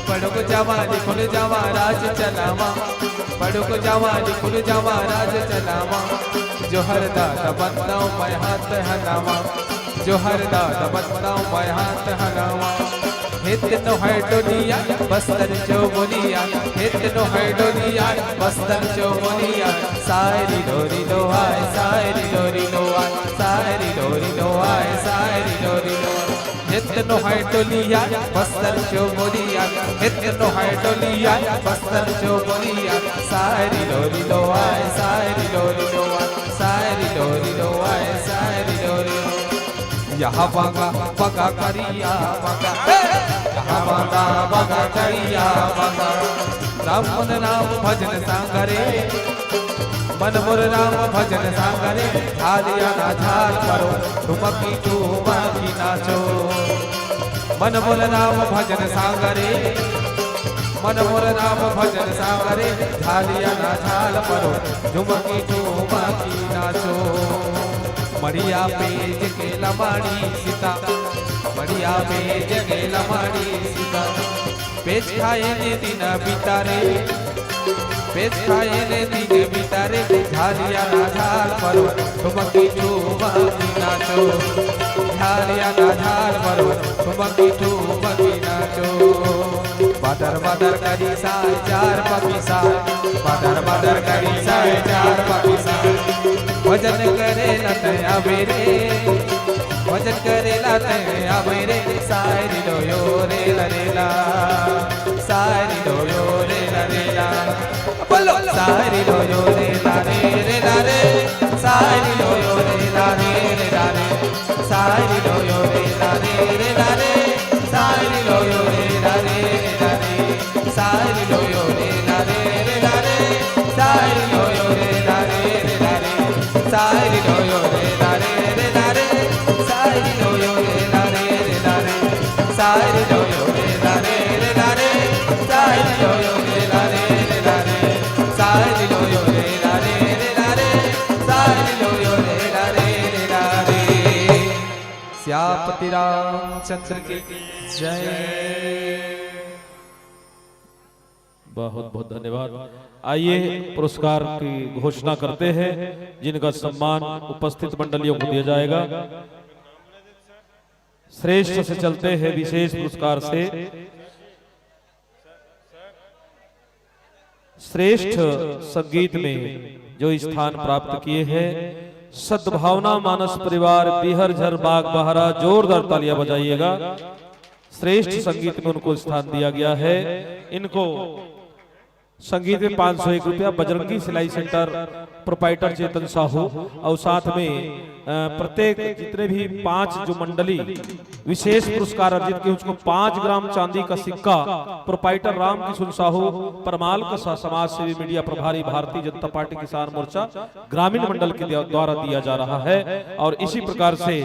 पड़ुक जवानी खुल जावा राज चलावा, पड़ुक जवानी खुल जावा राज चलावा। जोहर दादा बंदाऊ मैं हाथ हलावा, जोहर दादा बंदाऊ मैं हाथ हलावा। हेत नो है डोलिया बस्तर चो बोलिया, हेत नो है डोलिया बस्तर चो बोलिया। सायरी डोरी लो आय, सायरी डोरी लो आय, सायरी डोरी लो आय, सायरी डोरी लो आय। हेत नो है डोलिया बस्तर चो बोलिया, हेत नो है डोलिया बस्तर चो बोलिया। सायरी डोरी लो आय, सायरी डोरी लो आय, सायरी डोरी लो आय, सायरी डोरी लो। यहाँ बगा बगा करिया बगा, यहाँ बगा बगा करिया बगा। राम मन राम भजन सांगरे, मन मोर राम भजन सांगरे। झालिया ना झाल परो, ठुमकी ठुमकी नाचो। मन मोर राम भजन सांगरे, मन मोर राम भजन सांगरे। झालिया ना झाल परो, ठुमकी ठुमकी नाचो। मड़िया पे जगे लमाड़ी सीता, मड़िया पे जगे लमाड़ी सीता। पेज खाए ने दिन बिता रे, पेज खाए ने दिन बिता रे। झालिया ना झाल परो, ठुमकी ठुमकी नाचो। झालिया ना झाल परो, ठुमकी ठुमकी नाचो। बदर बदर करी साय चार पकी साय, बदर बदर करी साय चार पकी साय। भजन करे लत अबेरे, भजन करे लत अबेरे। सायरी लो यो रे ला रे ला, सायरी लो यो रे ला रे ला। बोलो सायरी लो यो रे ला रे रे ला रे, सायरी लो यो रे ला रे रे ला रे। सायरी लो यो रे ला रे रे ला रे, सायरी लो यो रे ला रे रे ला रे। सायरी लो यो रे ला रे रे ला रे, सायरी लो यो रे ला रे रे ला रे। सायरी लो यो रे ला रे रे ला रे, सायरी लो यो रे ला रे रे ला रे। सायरी लो यो रे ला रे रे ला रे, सायरी लो यो रे ला रे रे ला रे। सायरी लो यो रे ला रे रे ला रे, सायरी लो यो रे ला रे रे ला रे। सियापति रामचंद्र की जय। बहुत बहुत धन्यवाद। आइए, पुरस्कार की घोषणा करते हैं, जिनका सम्मान उपस्थित मंडलियों को दिया जाएगा। श्रेष्ठ से चलते हैं विशेष पुरस्कार से। श्रेष्ठ संगीत में जो स्थान प्राप्त किए हैं, सद्भावना मानस परिवार, बिहर झर बाग बहरा, जोरदार तालियां बजाइएगा। श्रेष्ठ संगीत में उनको स्थान दिया गया है। इनको संगीत में पाँच सौ एक रुपया, बजरंगी सिलाई सेंटर, प्रोपाइटर चेतन साहू, और साथ में, अ, प्रत्येक जितने भी पांच जो मंडली विशेष पुरस्कार अर्जित किए, उसको पाँच ग्राम चांदी का सिक्का, प्रोपाइटर राम किशुन साहू, परमाल का सा-, समाज सेवी, मीडिया प्रभारी, भारतीय जनता पार्टी किसान मोर्चा ग्रामीण मंडल के द्वा-, द्वारा दिया जा रहा है। और इसी प्रकार से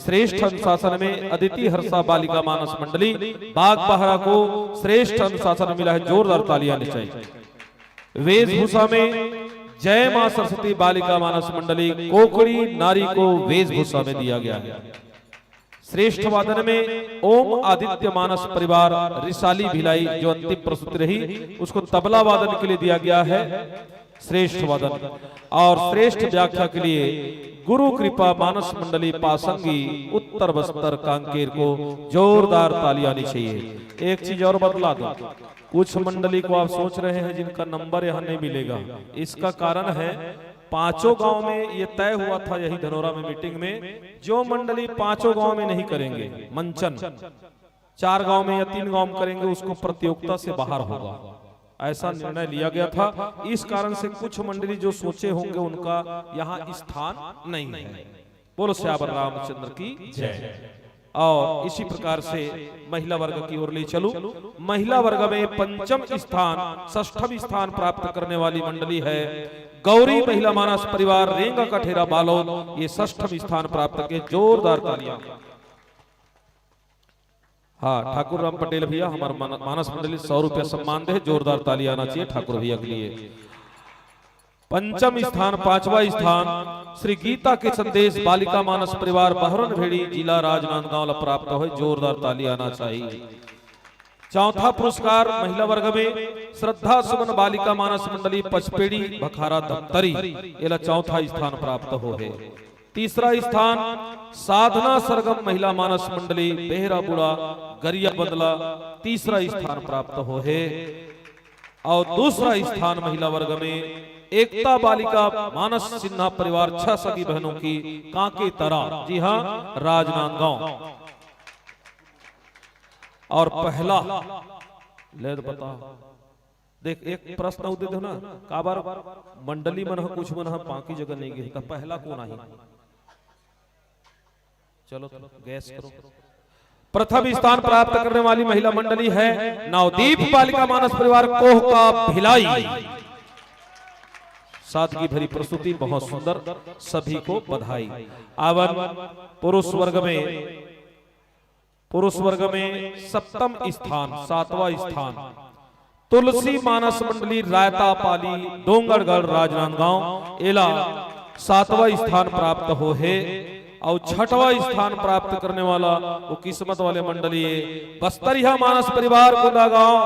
श्रेष्ठ अनुशासन में अदिति हर्षा बालिका मानस मंडली बाग बहरा को श्रेष्ठ अनुशासन मिला है। जोरदार तालियां होनी चाहिए। वेशभूषा में जय मां सरस्वती बालिका मानस मंडली कोकड़ी नारी को वेशभूषा में दिया गया है। श्रेष्ठ वादन में ओम आदित्य मानस परिवार रिसाली भिलाई जो अंतिम प्रस्तुति रही, उसको तबला वादन के लिए दिया गया है श्रेष्ठ वादन। और श्रेष्ठ व्याख्या के लिए गुरु कृपा मानस मंडली पासंगी उत्तर बस्तर कांकेर को जोरदार तालियां होनी चाहिए। एक चीज और बतला दूं, कुछ मंडली को आप सोच रहे हैं जिनका नंबर यहाँ नहीं मिलेगा, इसका कारण है पांचों गांव में ये तय हुआ था यही धनोरा में मीटिंग में, जो मंडली पांचों गांव में नहीं करेंगे मंचन, चार गांव में या तीन गांव में करेंगे, उसको प्रतियोगिता से बाहर होगा, ऐसा निर्णय लिया गया था। इस कारण से कुछ मंडली जो सोचे होंगे उनका यहाँ स्थान नहीं है। बोलो सियावर रामचंद्र की जय। और इसी प्रकार से महिला वर्ग की ओर ले चलूं। महिला वर्ग में पंचम स्थान, षष्ठम स्थान प्राप्त करने वाली मंडली है गौरी महिला मानस परिवार, रेंगा कठेरा बालोद। ये षष्ठम स्थान प्राप्त के, जोरदार तालियां। हाँ, ठाकुर राम पटेल भैया, हमार मान-, मानस मंडली सौ रुपया सम्मान दे, जोरदार ताली आना चाहिए ठाकुर भैया के लिए। पंचम स्थान, पांचवा स्थान श्री गीता के संदेश बालिका मानस परिवार बहरन भेड़ी, जिला राजनांदगांव ला प्राप्त होय, जोरदार ताली आना चाहिए। चौथा पुरस्कार महिला वर्ग में श्रद्धा सुमन बालिका मानस मंडली पचपेड़ी भखारा धमतरी, एला चौथा स्थान प्राप्त हो है। तीसरा स्थान साधना सरगम महिला मानस मंडली बेहरा बुड़ा गरिया बदला, तीसरा स्थान प्राप्त हो है। और दूसरा स्थान महिला वर्ग में एकता बालिका मानस सिन्हा परिवार छह सगी बहनों की कांके तरा, जी हाँ, राजनांदगांव। और पहला, ले तो बता, देख, एक प्रश्न अउ दे दो ना, काबर मंडली मन ह कुछ मन ह बाकी जगह नहीं गए, त पहला कौन आही? चलो तो गैस करो। प्रथम स्थान प्राप्त करने वाली महिला मंडली है नवदीप बालिका मानस परिवार कोह का भिलाई। सादगी भरी प्रस्तुति, बहुत सुंदर, सभी को बधाई। आवन पुरुष वर्ग में, पुरुष वर्ग में सप्तम स्थान, सातवां स्थान तुलसी मानस मंडली रायतापाली डोंगरगढ़ राजनांदगांव, एला सातवां स्थान प्राप्त हो है। और छठवां स्थान प्राप्त करने वाला वो किस्मत वाले मंडली है बस्तरिया मानस परिवार कोंडागांव,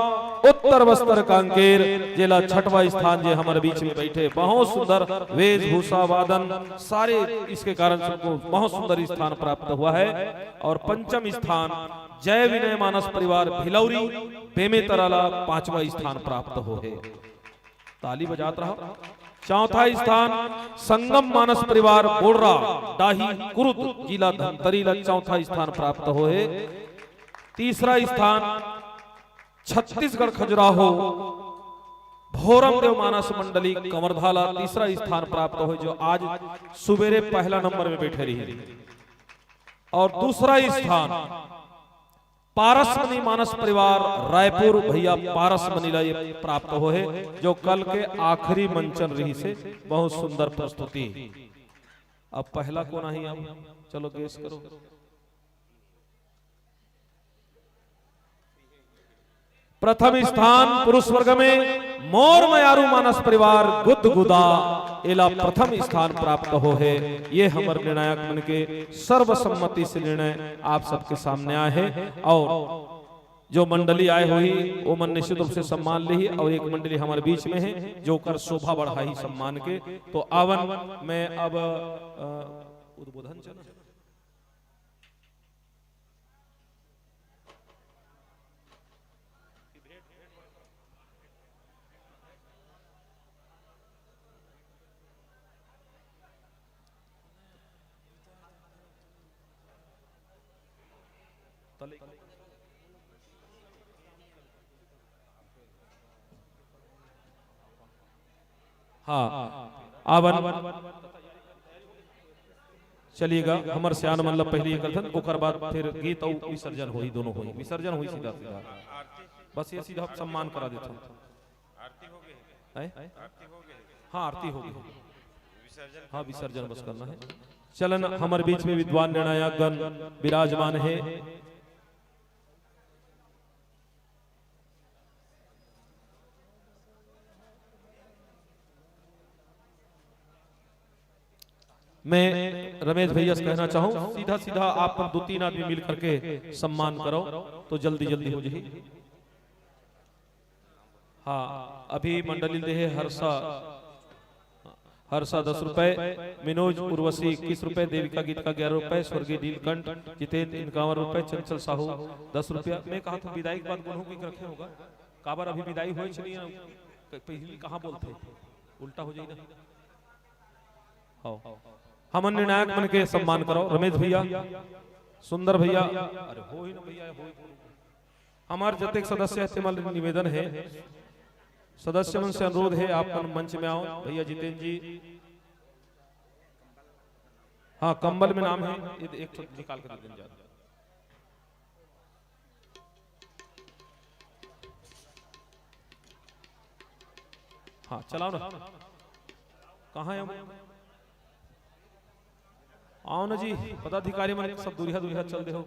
उत्तर बस्तर कांकेर, जेला छठवां स्थान जे हमारे बीच में बैठे, बहुत सुंदर वेशभूषा वादन सारे, इसके कारण सबको बहुत सुंदर स्थान प्राप्त हुआ है। और पंचम स्थान जय विनय मानस परिवार भिलौरी बेमेतरा ला पांचवा स्थान प्राप्त हो है। ताली बजात रहा। चौथा स्थान संगम मानस परिवार बोड़रा डाही कुरुद जिला धमतरी ला चौथा स्थान प्राप्त हो है। तीसरा स्थान छत्तीसगढ़ खजुराहो भोरम देव मानस मंडली कवर्धा ला तीसरा स्थान प्राप्त हो, जो आज सुबेरे पहला नंबर में बैठे रही। और दूसरा स्थान पारसमणि मानस परिवार रायपुर, भैया पारसमणि ला ये प्राप्त हो है, जो कल के आखिरी मंचन रही से। बहुत सुंदर प्रस्तुति। अब पहला कौन आही? अब चलो गैस करो। प्रथम स्थान पुरुष वर्ग में मोर मयारू मानस परिवार गुदगुदा, एला प्रथम स्थान प्राप्त हो है। ये हमर निर्णायक मन के सर्वसम्मति से निर्णय आप सबके सामने आए है। और जो मंडली आए हुई, वो मन निश्चित रूप से सम्मान लेही। और एक मंडली हमारे बीच में है, जो कर शोभा बढ़ाही सम्मान के। तो आवन मैं अब, अ, उद्बोधन चला। हाँ, आवन। चलिएगा, हमर सियान मन ला पहले ये करथन, ओकर बाद फिर गीत अउ विसर्जन होही, दोनों होही। विसर्जन होही सीधा सीधा, बस ये सीधा सम्मान करा देथन। हैं? हाँ, आरती हो गई। हाँ, विसर्जन बस करना है। चलन, हमर बीच में विद्वान निर्णायक गण विराजमान है। मैं रमेश भैया से कहना चाहूँ, सीधा सीधा आप दो तीन आदमी मिल करके सम्मान करो तो जल्दी जल्दी हो जाए। हाँ, अभी मंडली दे है हर्षा, हर्षा दस रुपए, मनोज उर्वशी इक्कीस रुपए, देविका गीत का ग्यारह रुपए, स्वर्गीय नीलकंठ जितेंद्र इक्यावन रुपए, चंचल साहू दस रुपया। मैं कहा था विदाई के बाद बोलूँ कि रखे होगा, काबर अभी विदाई होए चलिए ना, क-, पहली कहाँ बोलते, उल्टा हो जाए ना। हाँ, हमन निर्णायक मन के सम्मान करो, रमेश भैया, सुंदर भैया, अरे हो ही ना भैया, हो ही। हमार जतेक सदस्य है, तेमन ले निवेदन है, सदस्य मन से अनुरोध है, आप मन मंच में आओ। भैया जितेंद्र जी, हाँ, कंबल में नाम है, ये एक ठो निकाल के दे दें जरा। हाँ, चलाओ ना। कहाँ है हम? आओ ना जी, पदाधिकारी मन सब दूरिहा दूरिहा चल दे हो।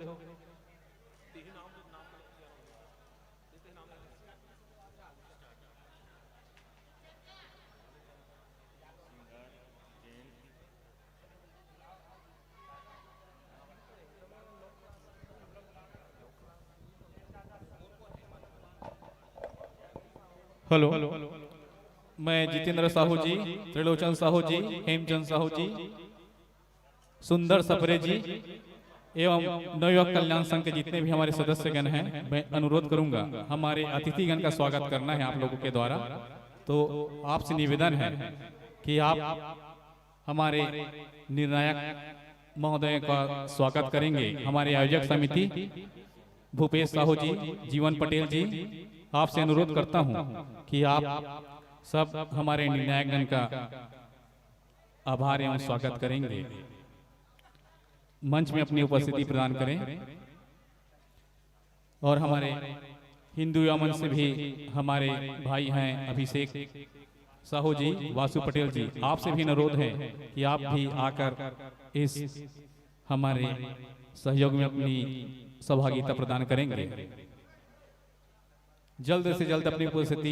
हेलो, मैं जितेंद्र साहू जी, त्रिलोचन साहू जी, हेमचंद साहू जी, सुंदर सपरे जी एवं नवयुवक कल्याण संघ के जितने भी हमारे सदस्यगण हैं, मैं अनुरोध करूंगा, हमारे अतिथिगण का स्वागत करना है आप लोगों के द्वारा। तो आपसे निवेदन है कि आप हमारे निर्णायक महोदय का स्वागत करेंगे। हमारे आयोजक समिति भूपेश साहू जी, जीवन पटेल जी, आपसे अनुरोध करता हूं कि आप सब हमारे निर्णायकगण का आभार एवं स्वागत करेंगे। मंच में अपनी उपस्थिति प्रदान करें। और हमारे हिंदू यामन से भी हमारे भाई हैं अभिषेक साहू जी, वासु पटेल जी, आपसे भी अनुरोध है कि आप भी आकर इस हमारे सहयोग में अपनी सहभागिता प्रदान करेंगे। जल्द से जल्द अपनी उपस्थिति,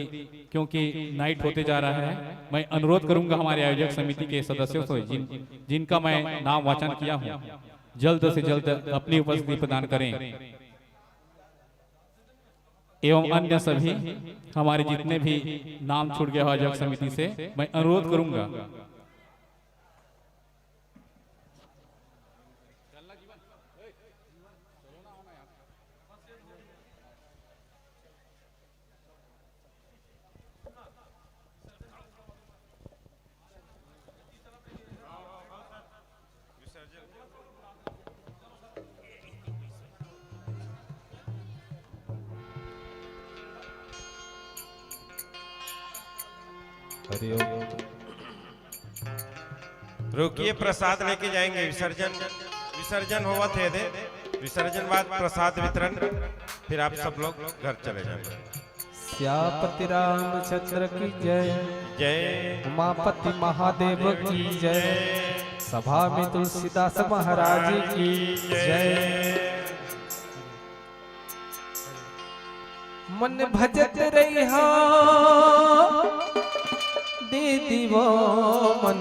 क्योंकि नाइट होते जा रहा है, मैं अनुरोध करूंगा हमारे आयोजक समिति के सदस्यों से, जिन जिनका मैं नाम वाचन किया हूं, जल्द से जल्द अपनी उपस्थिति प्रदान करें। एवं अन्य सभी हमारे जितने भी नाम छूट गया हो आयोजक समिति से, मैं अनुरोध करूंगा। हरिओम। रुकिए, प्रसाद लेके जाएंगे। विसर्जन, विसर्जन होवत हे दे, विसर्जन बाद प्रसाद वितरण, फिर आप सब लोग घर चले जाएंगे। सियापति रामचंद्र की जय। जय। उमापति महादेव की जय। सभा में तुलसीदास महाराज की जय। मन भजत रहिहा दीदी वो, मन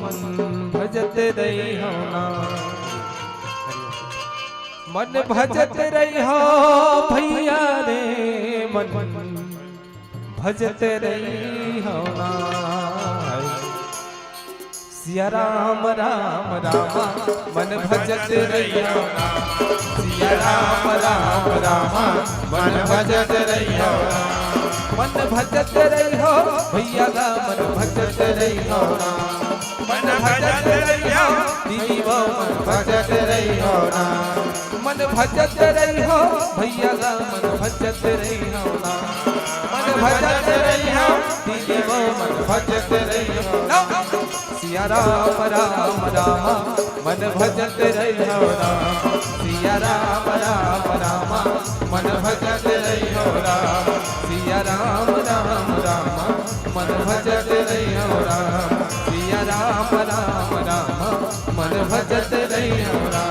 भजत रहिहा ना। मन भजत रहिहा भैया रे, मन भजत रहिहा ना। सिया राम राम रामा, मन भजत रहिहा। सिया राम राम रामा, मन भजत रहिहा। मन भजत रहिहा भैया गा, मन भजत रहिहा। मन भजत रहिहा दीदी वो, मन भजत रहिहा। मन भजत रहिहा भैया गा, मन भजत रहिहा। मन भजत रहिहा दीदी वो, मन भजत रहिहा। सिया राम राम रामा, मन भजत रहिहा। सिया राम राम रामा, मन भजत रहिहा। सिया राम राम रामा, मन भजत रहिहा। सिया राम राम रामा, मन भजत रहिहा।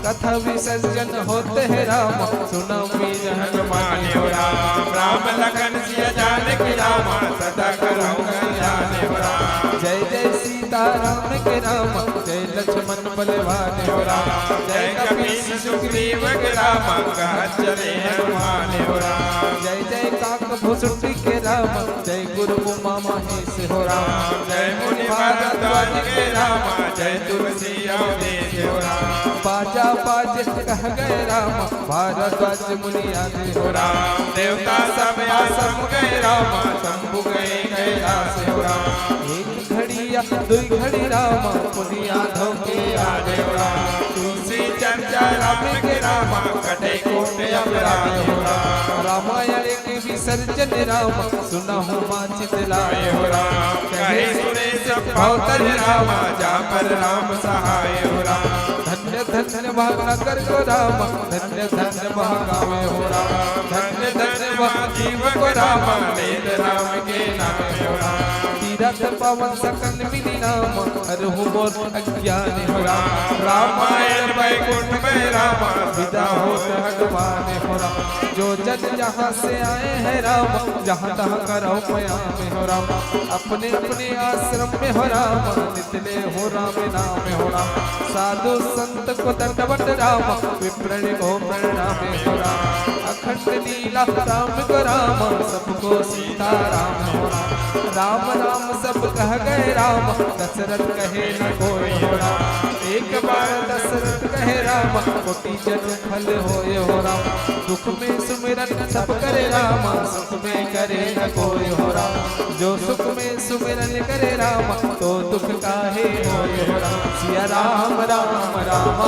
कथा विसर्जन होत हे राम, सुनव मीरहन माने हो राम। राम लखन सिया जानकी राम, सदा करहु कल्याण हो राम। जय जय सीताराम के राम, जय लक्ष्मण बलवान हो राम। जय कपीस सुग्रीव के राम, कहत चले हनुमान हो राम। जय जय काक भुसुंडी के राम, जय गुरु उमा महेश हो राम। जय मुनि भारद्वाज के राम, जय तुलसी अवधेश हो राम। बाजा बाजे कह गए राम, भारद्वाज मुनि आदि हो राम। देवता सब आसम गए राम, शंभु गए कैलाश हो राम। एक घड़िया दुई घड़ी राम, मुनि यादव के आदि हो राम। तुलसी चर्चा राम के राम, कटे कोट अपराध हो राम। रामायण के विसर्जन राम, सुनहु माँ चित लाय हो राम। कहे सुरेश भवतल राम, जा पर राम सहाय हो राम। धन्य धन्य वह नगर को राम, धन्य धन्य वह गाँव हो राम। धन्य धन्य वह जीव को राम, लेत राम के नाम हो राम। जत पावन सकल मिली नाम, हरहु मोर अज्ञान हो राम। रामायण बैकुंठ में राम, विदा होत हनुमान हो राम। जो जन जहाँ से आए हैं राम, जहाँ तहाँ करो पयाम हो राम। अपने अपने आश्रम में हो राम, नितले हो राम नाम हो राम। साधु संत को दंडवत राम, विप्रण को प्रणाम हो राम। अखंड लीला राम को राम, सबको सीता राम हो राम। राम राम सब कह गए राम, दशरथ कहे न कोई हो राम। एक बार दशरथ कहे राम, कोटि जन्म फल होए हो राम। दुख में सुमिरन सब करे राम, सुख में करे न कोई हो राम। जो सुख में सुमिरन करे राम, तो दुख काहे होए हो राम। सिया राम राम राम,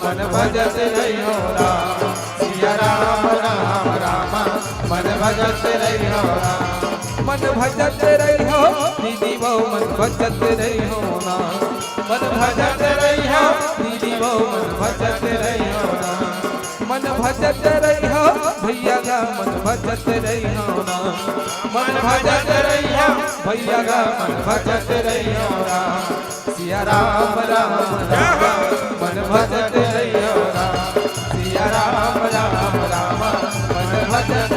मन भजत रहियो राम। सिया राम राम राम, मन भजत रहियो राम। मन भजत रहियो दीदी वो, मन भजत रहियो ना। मन भजत रहियो दीदी वो, मन भजत रहियो ना। मन भजत रहियो भैया गा, मन भजत रहियो ना। मन भजत रहियो भैया गा, मन भजत रहियो ना। सिया राम राम राम, मन भजत रहियो राम। सिया राम राम राम, मन भजत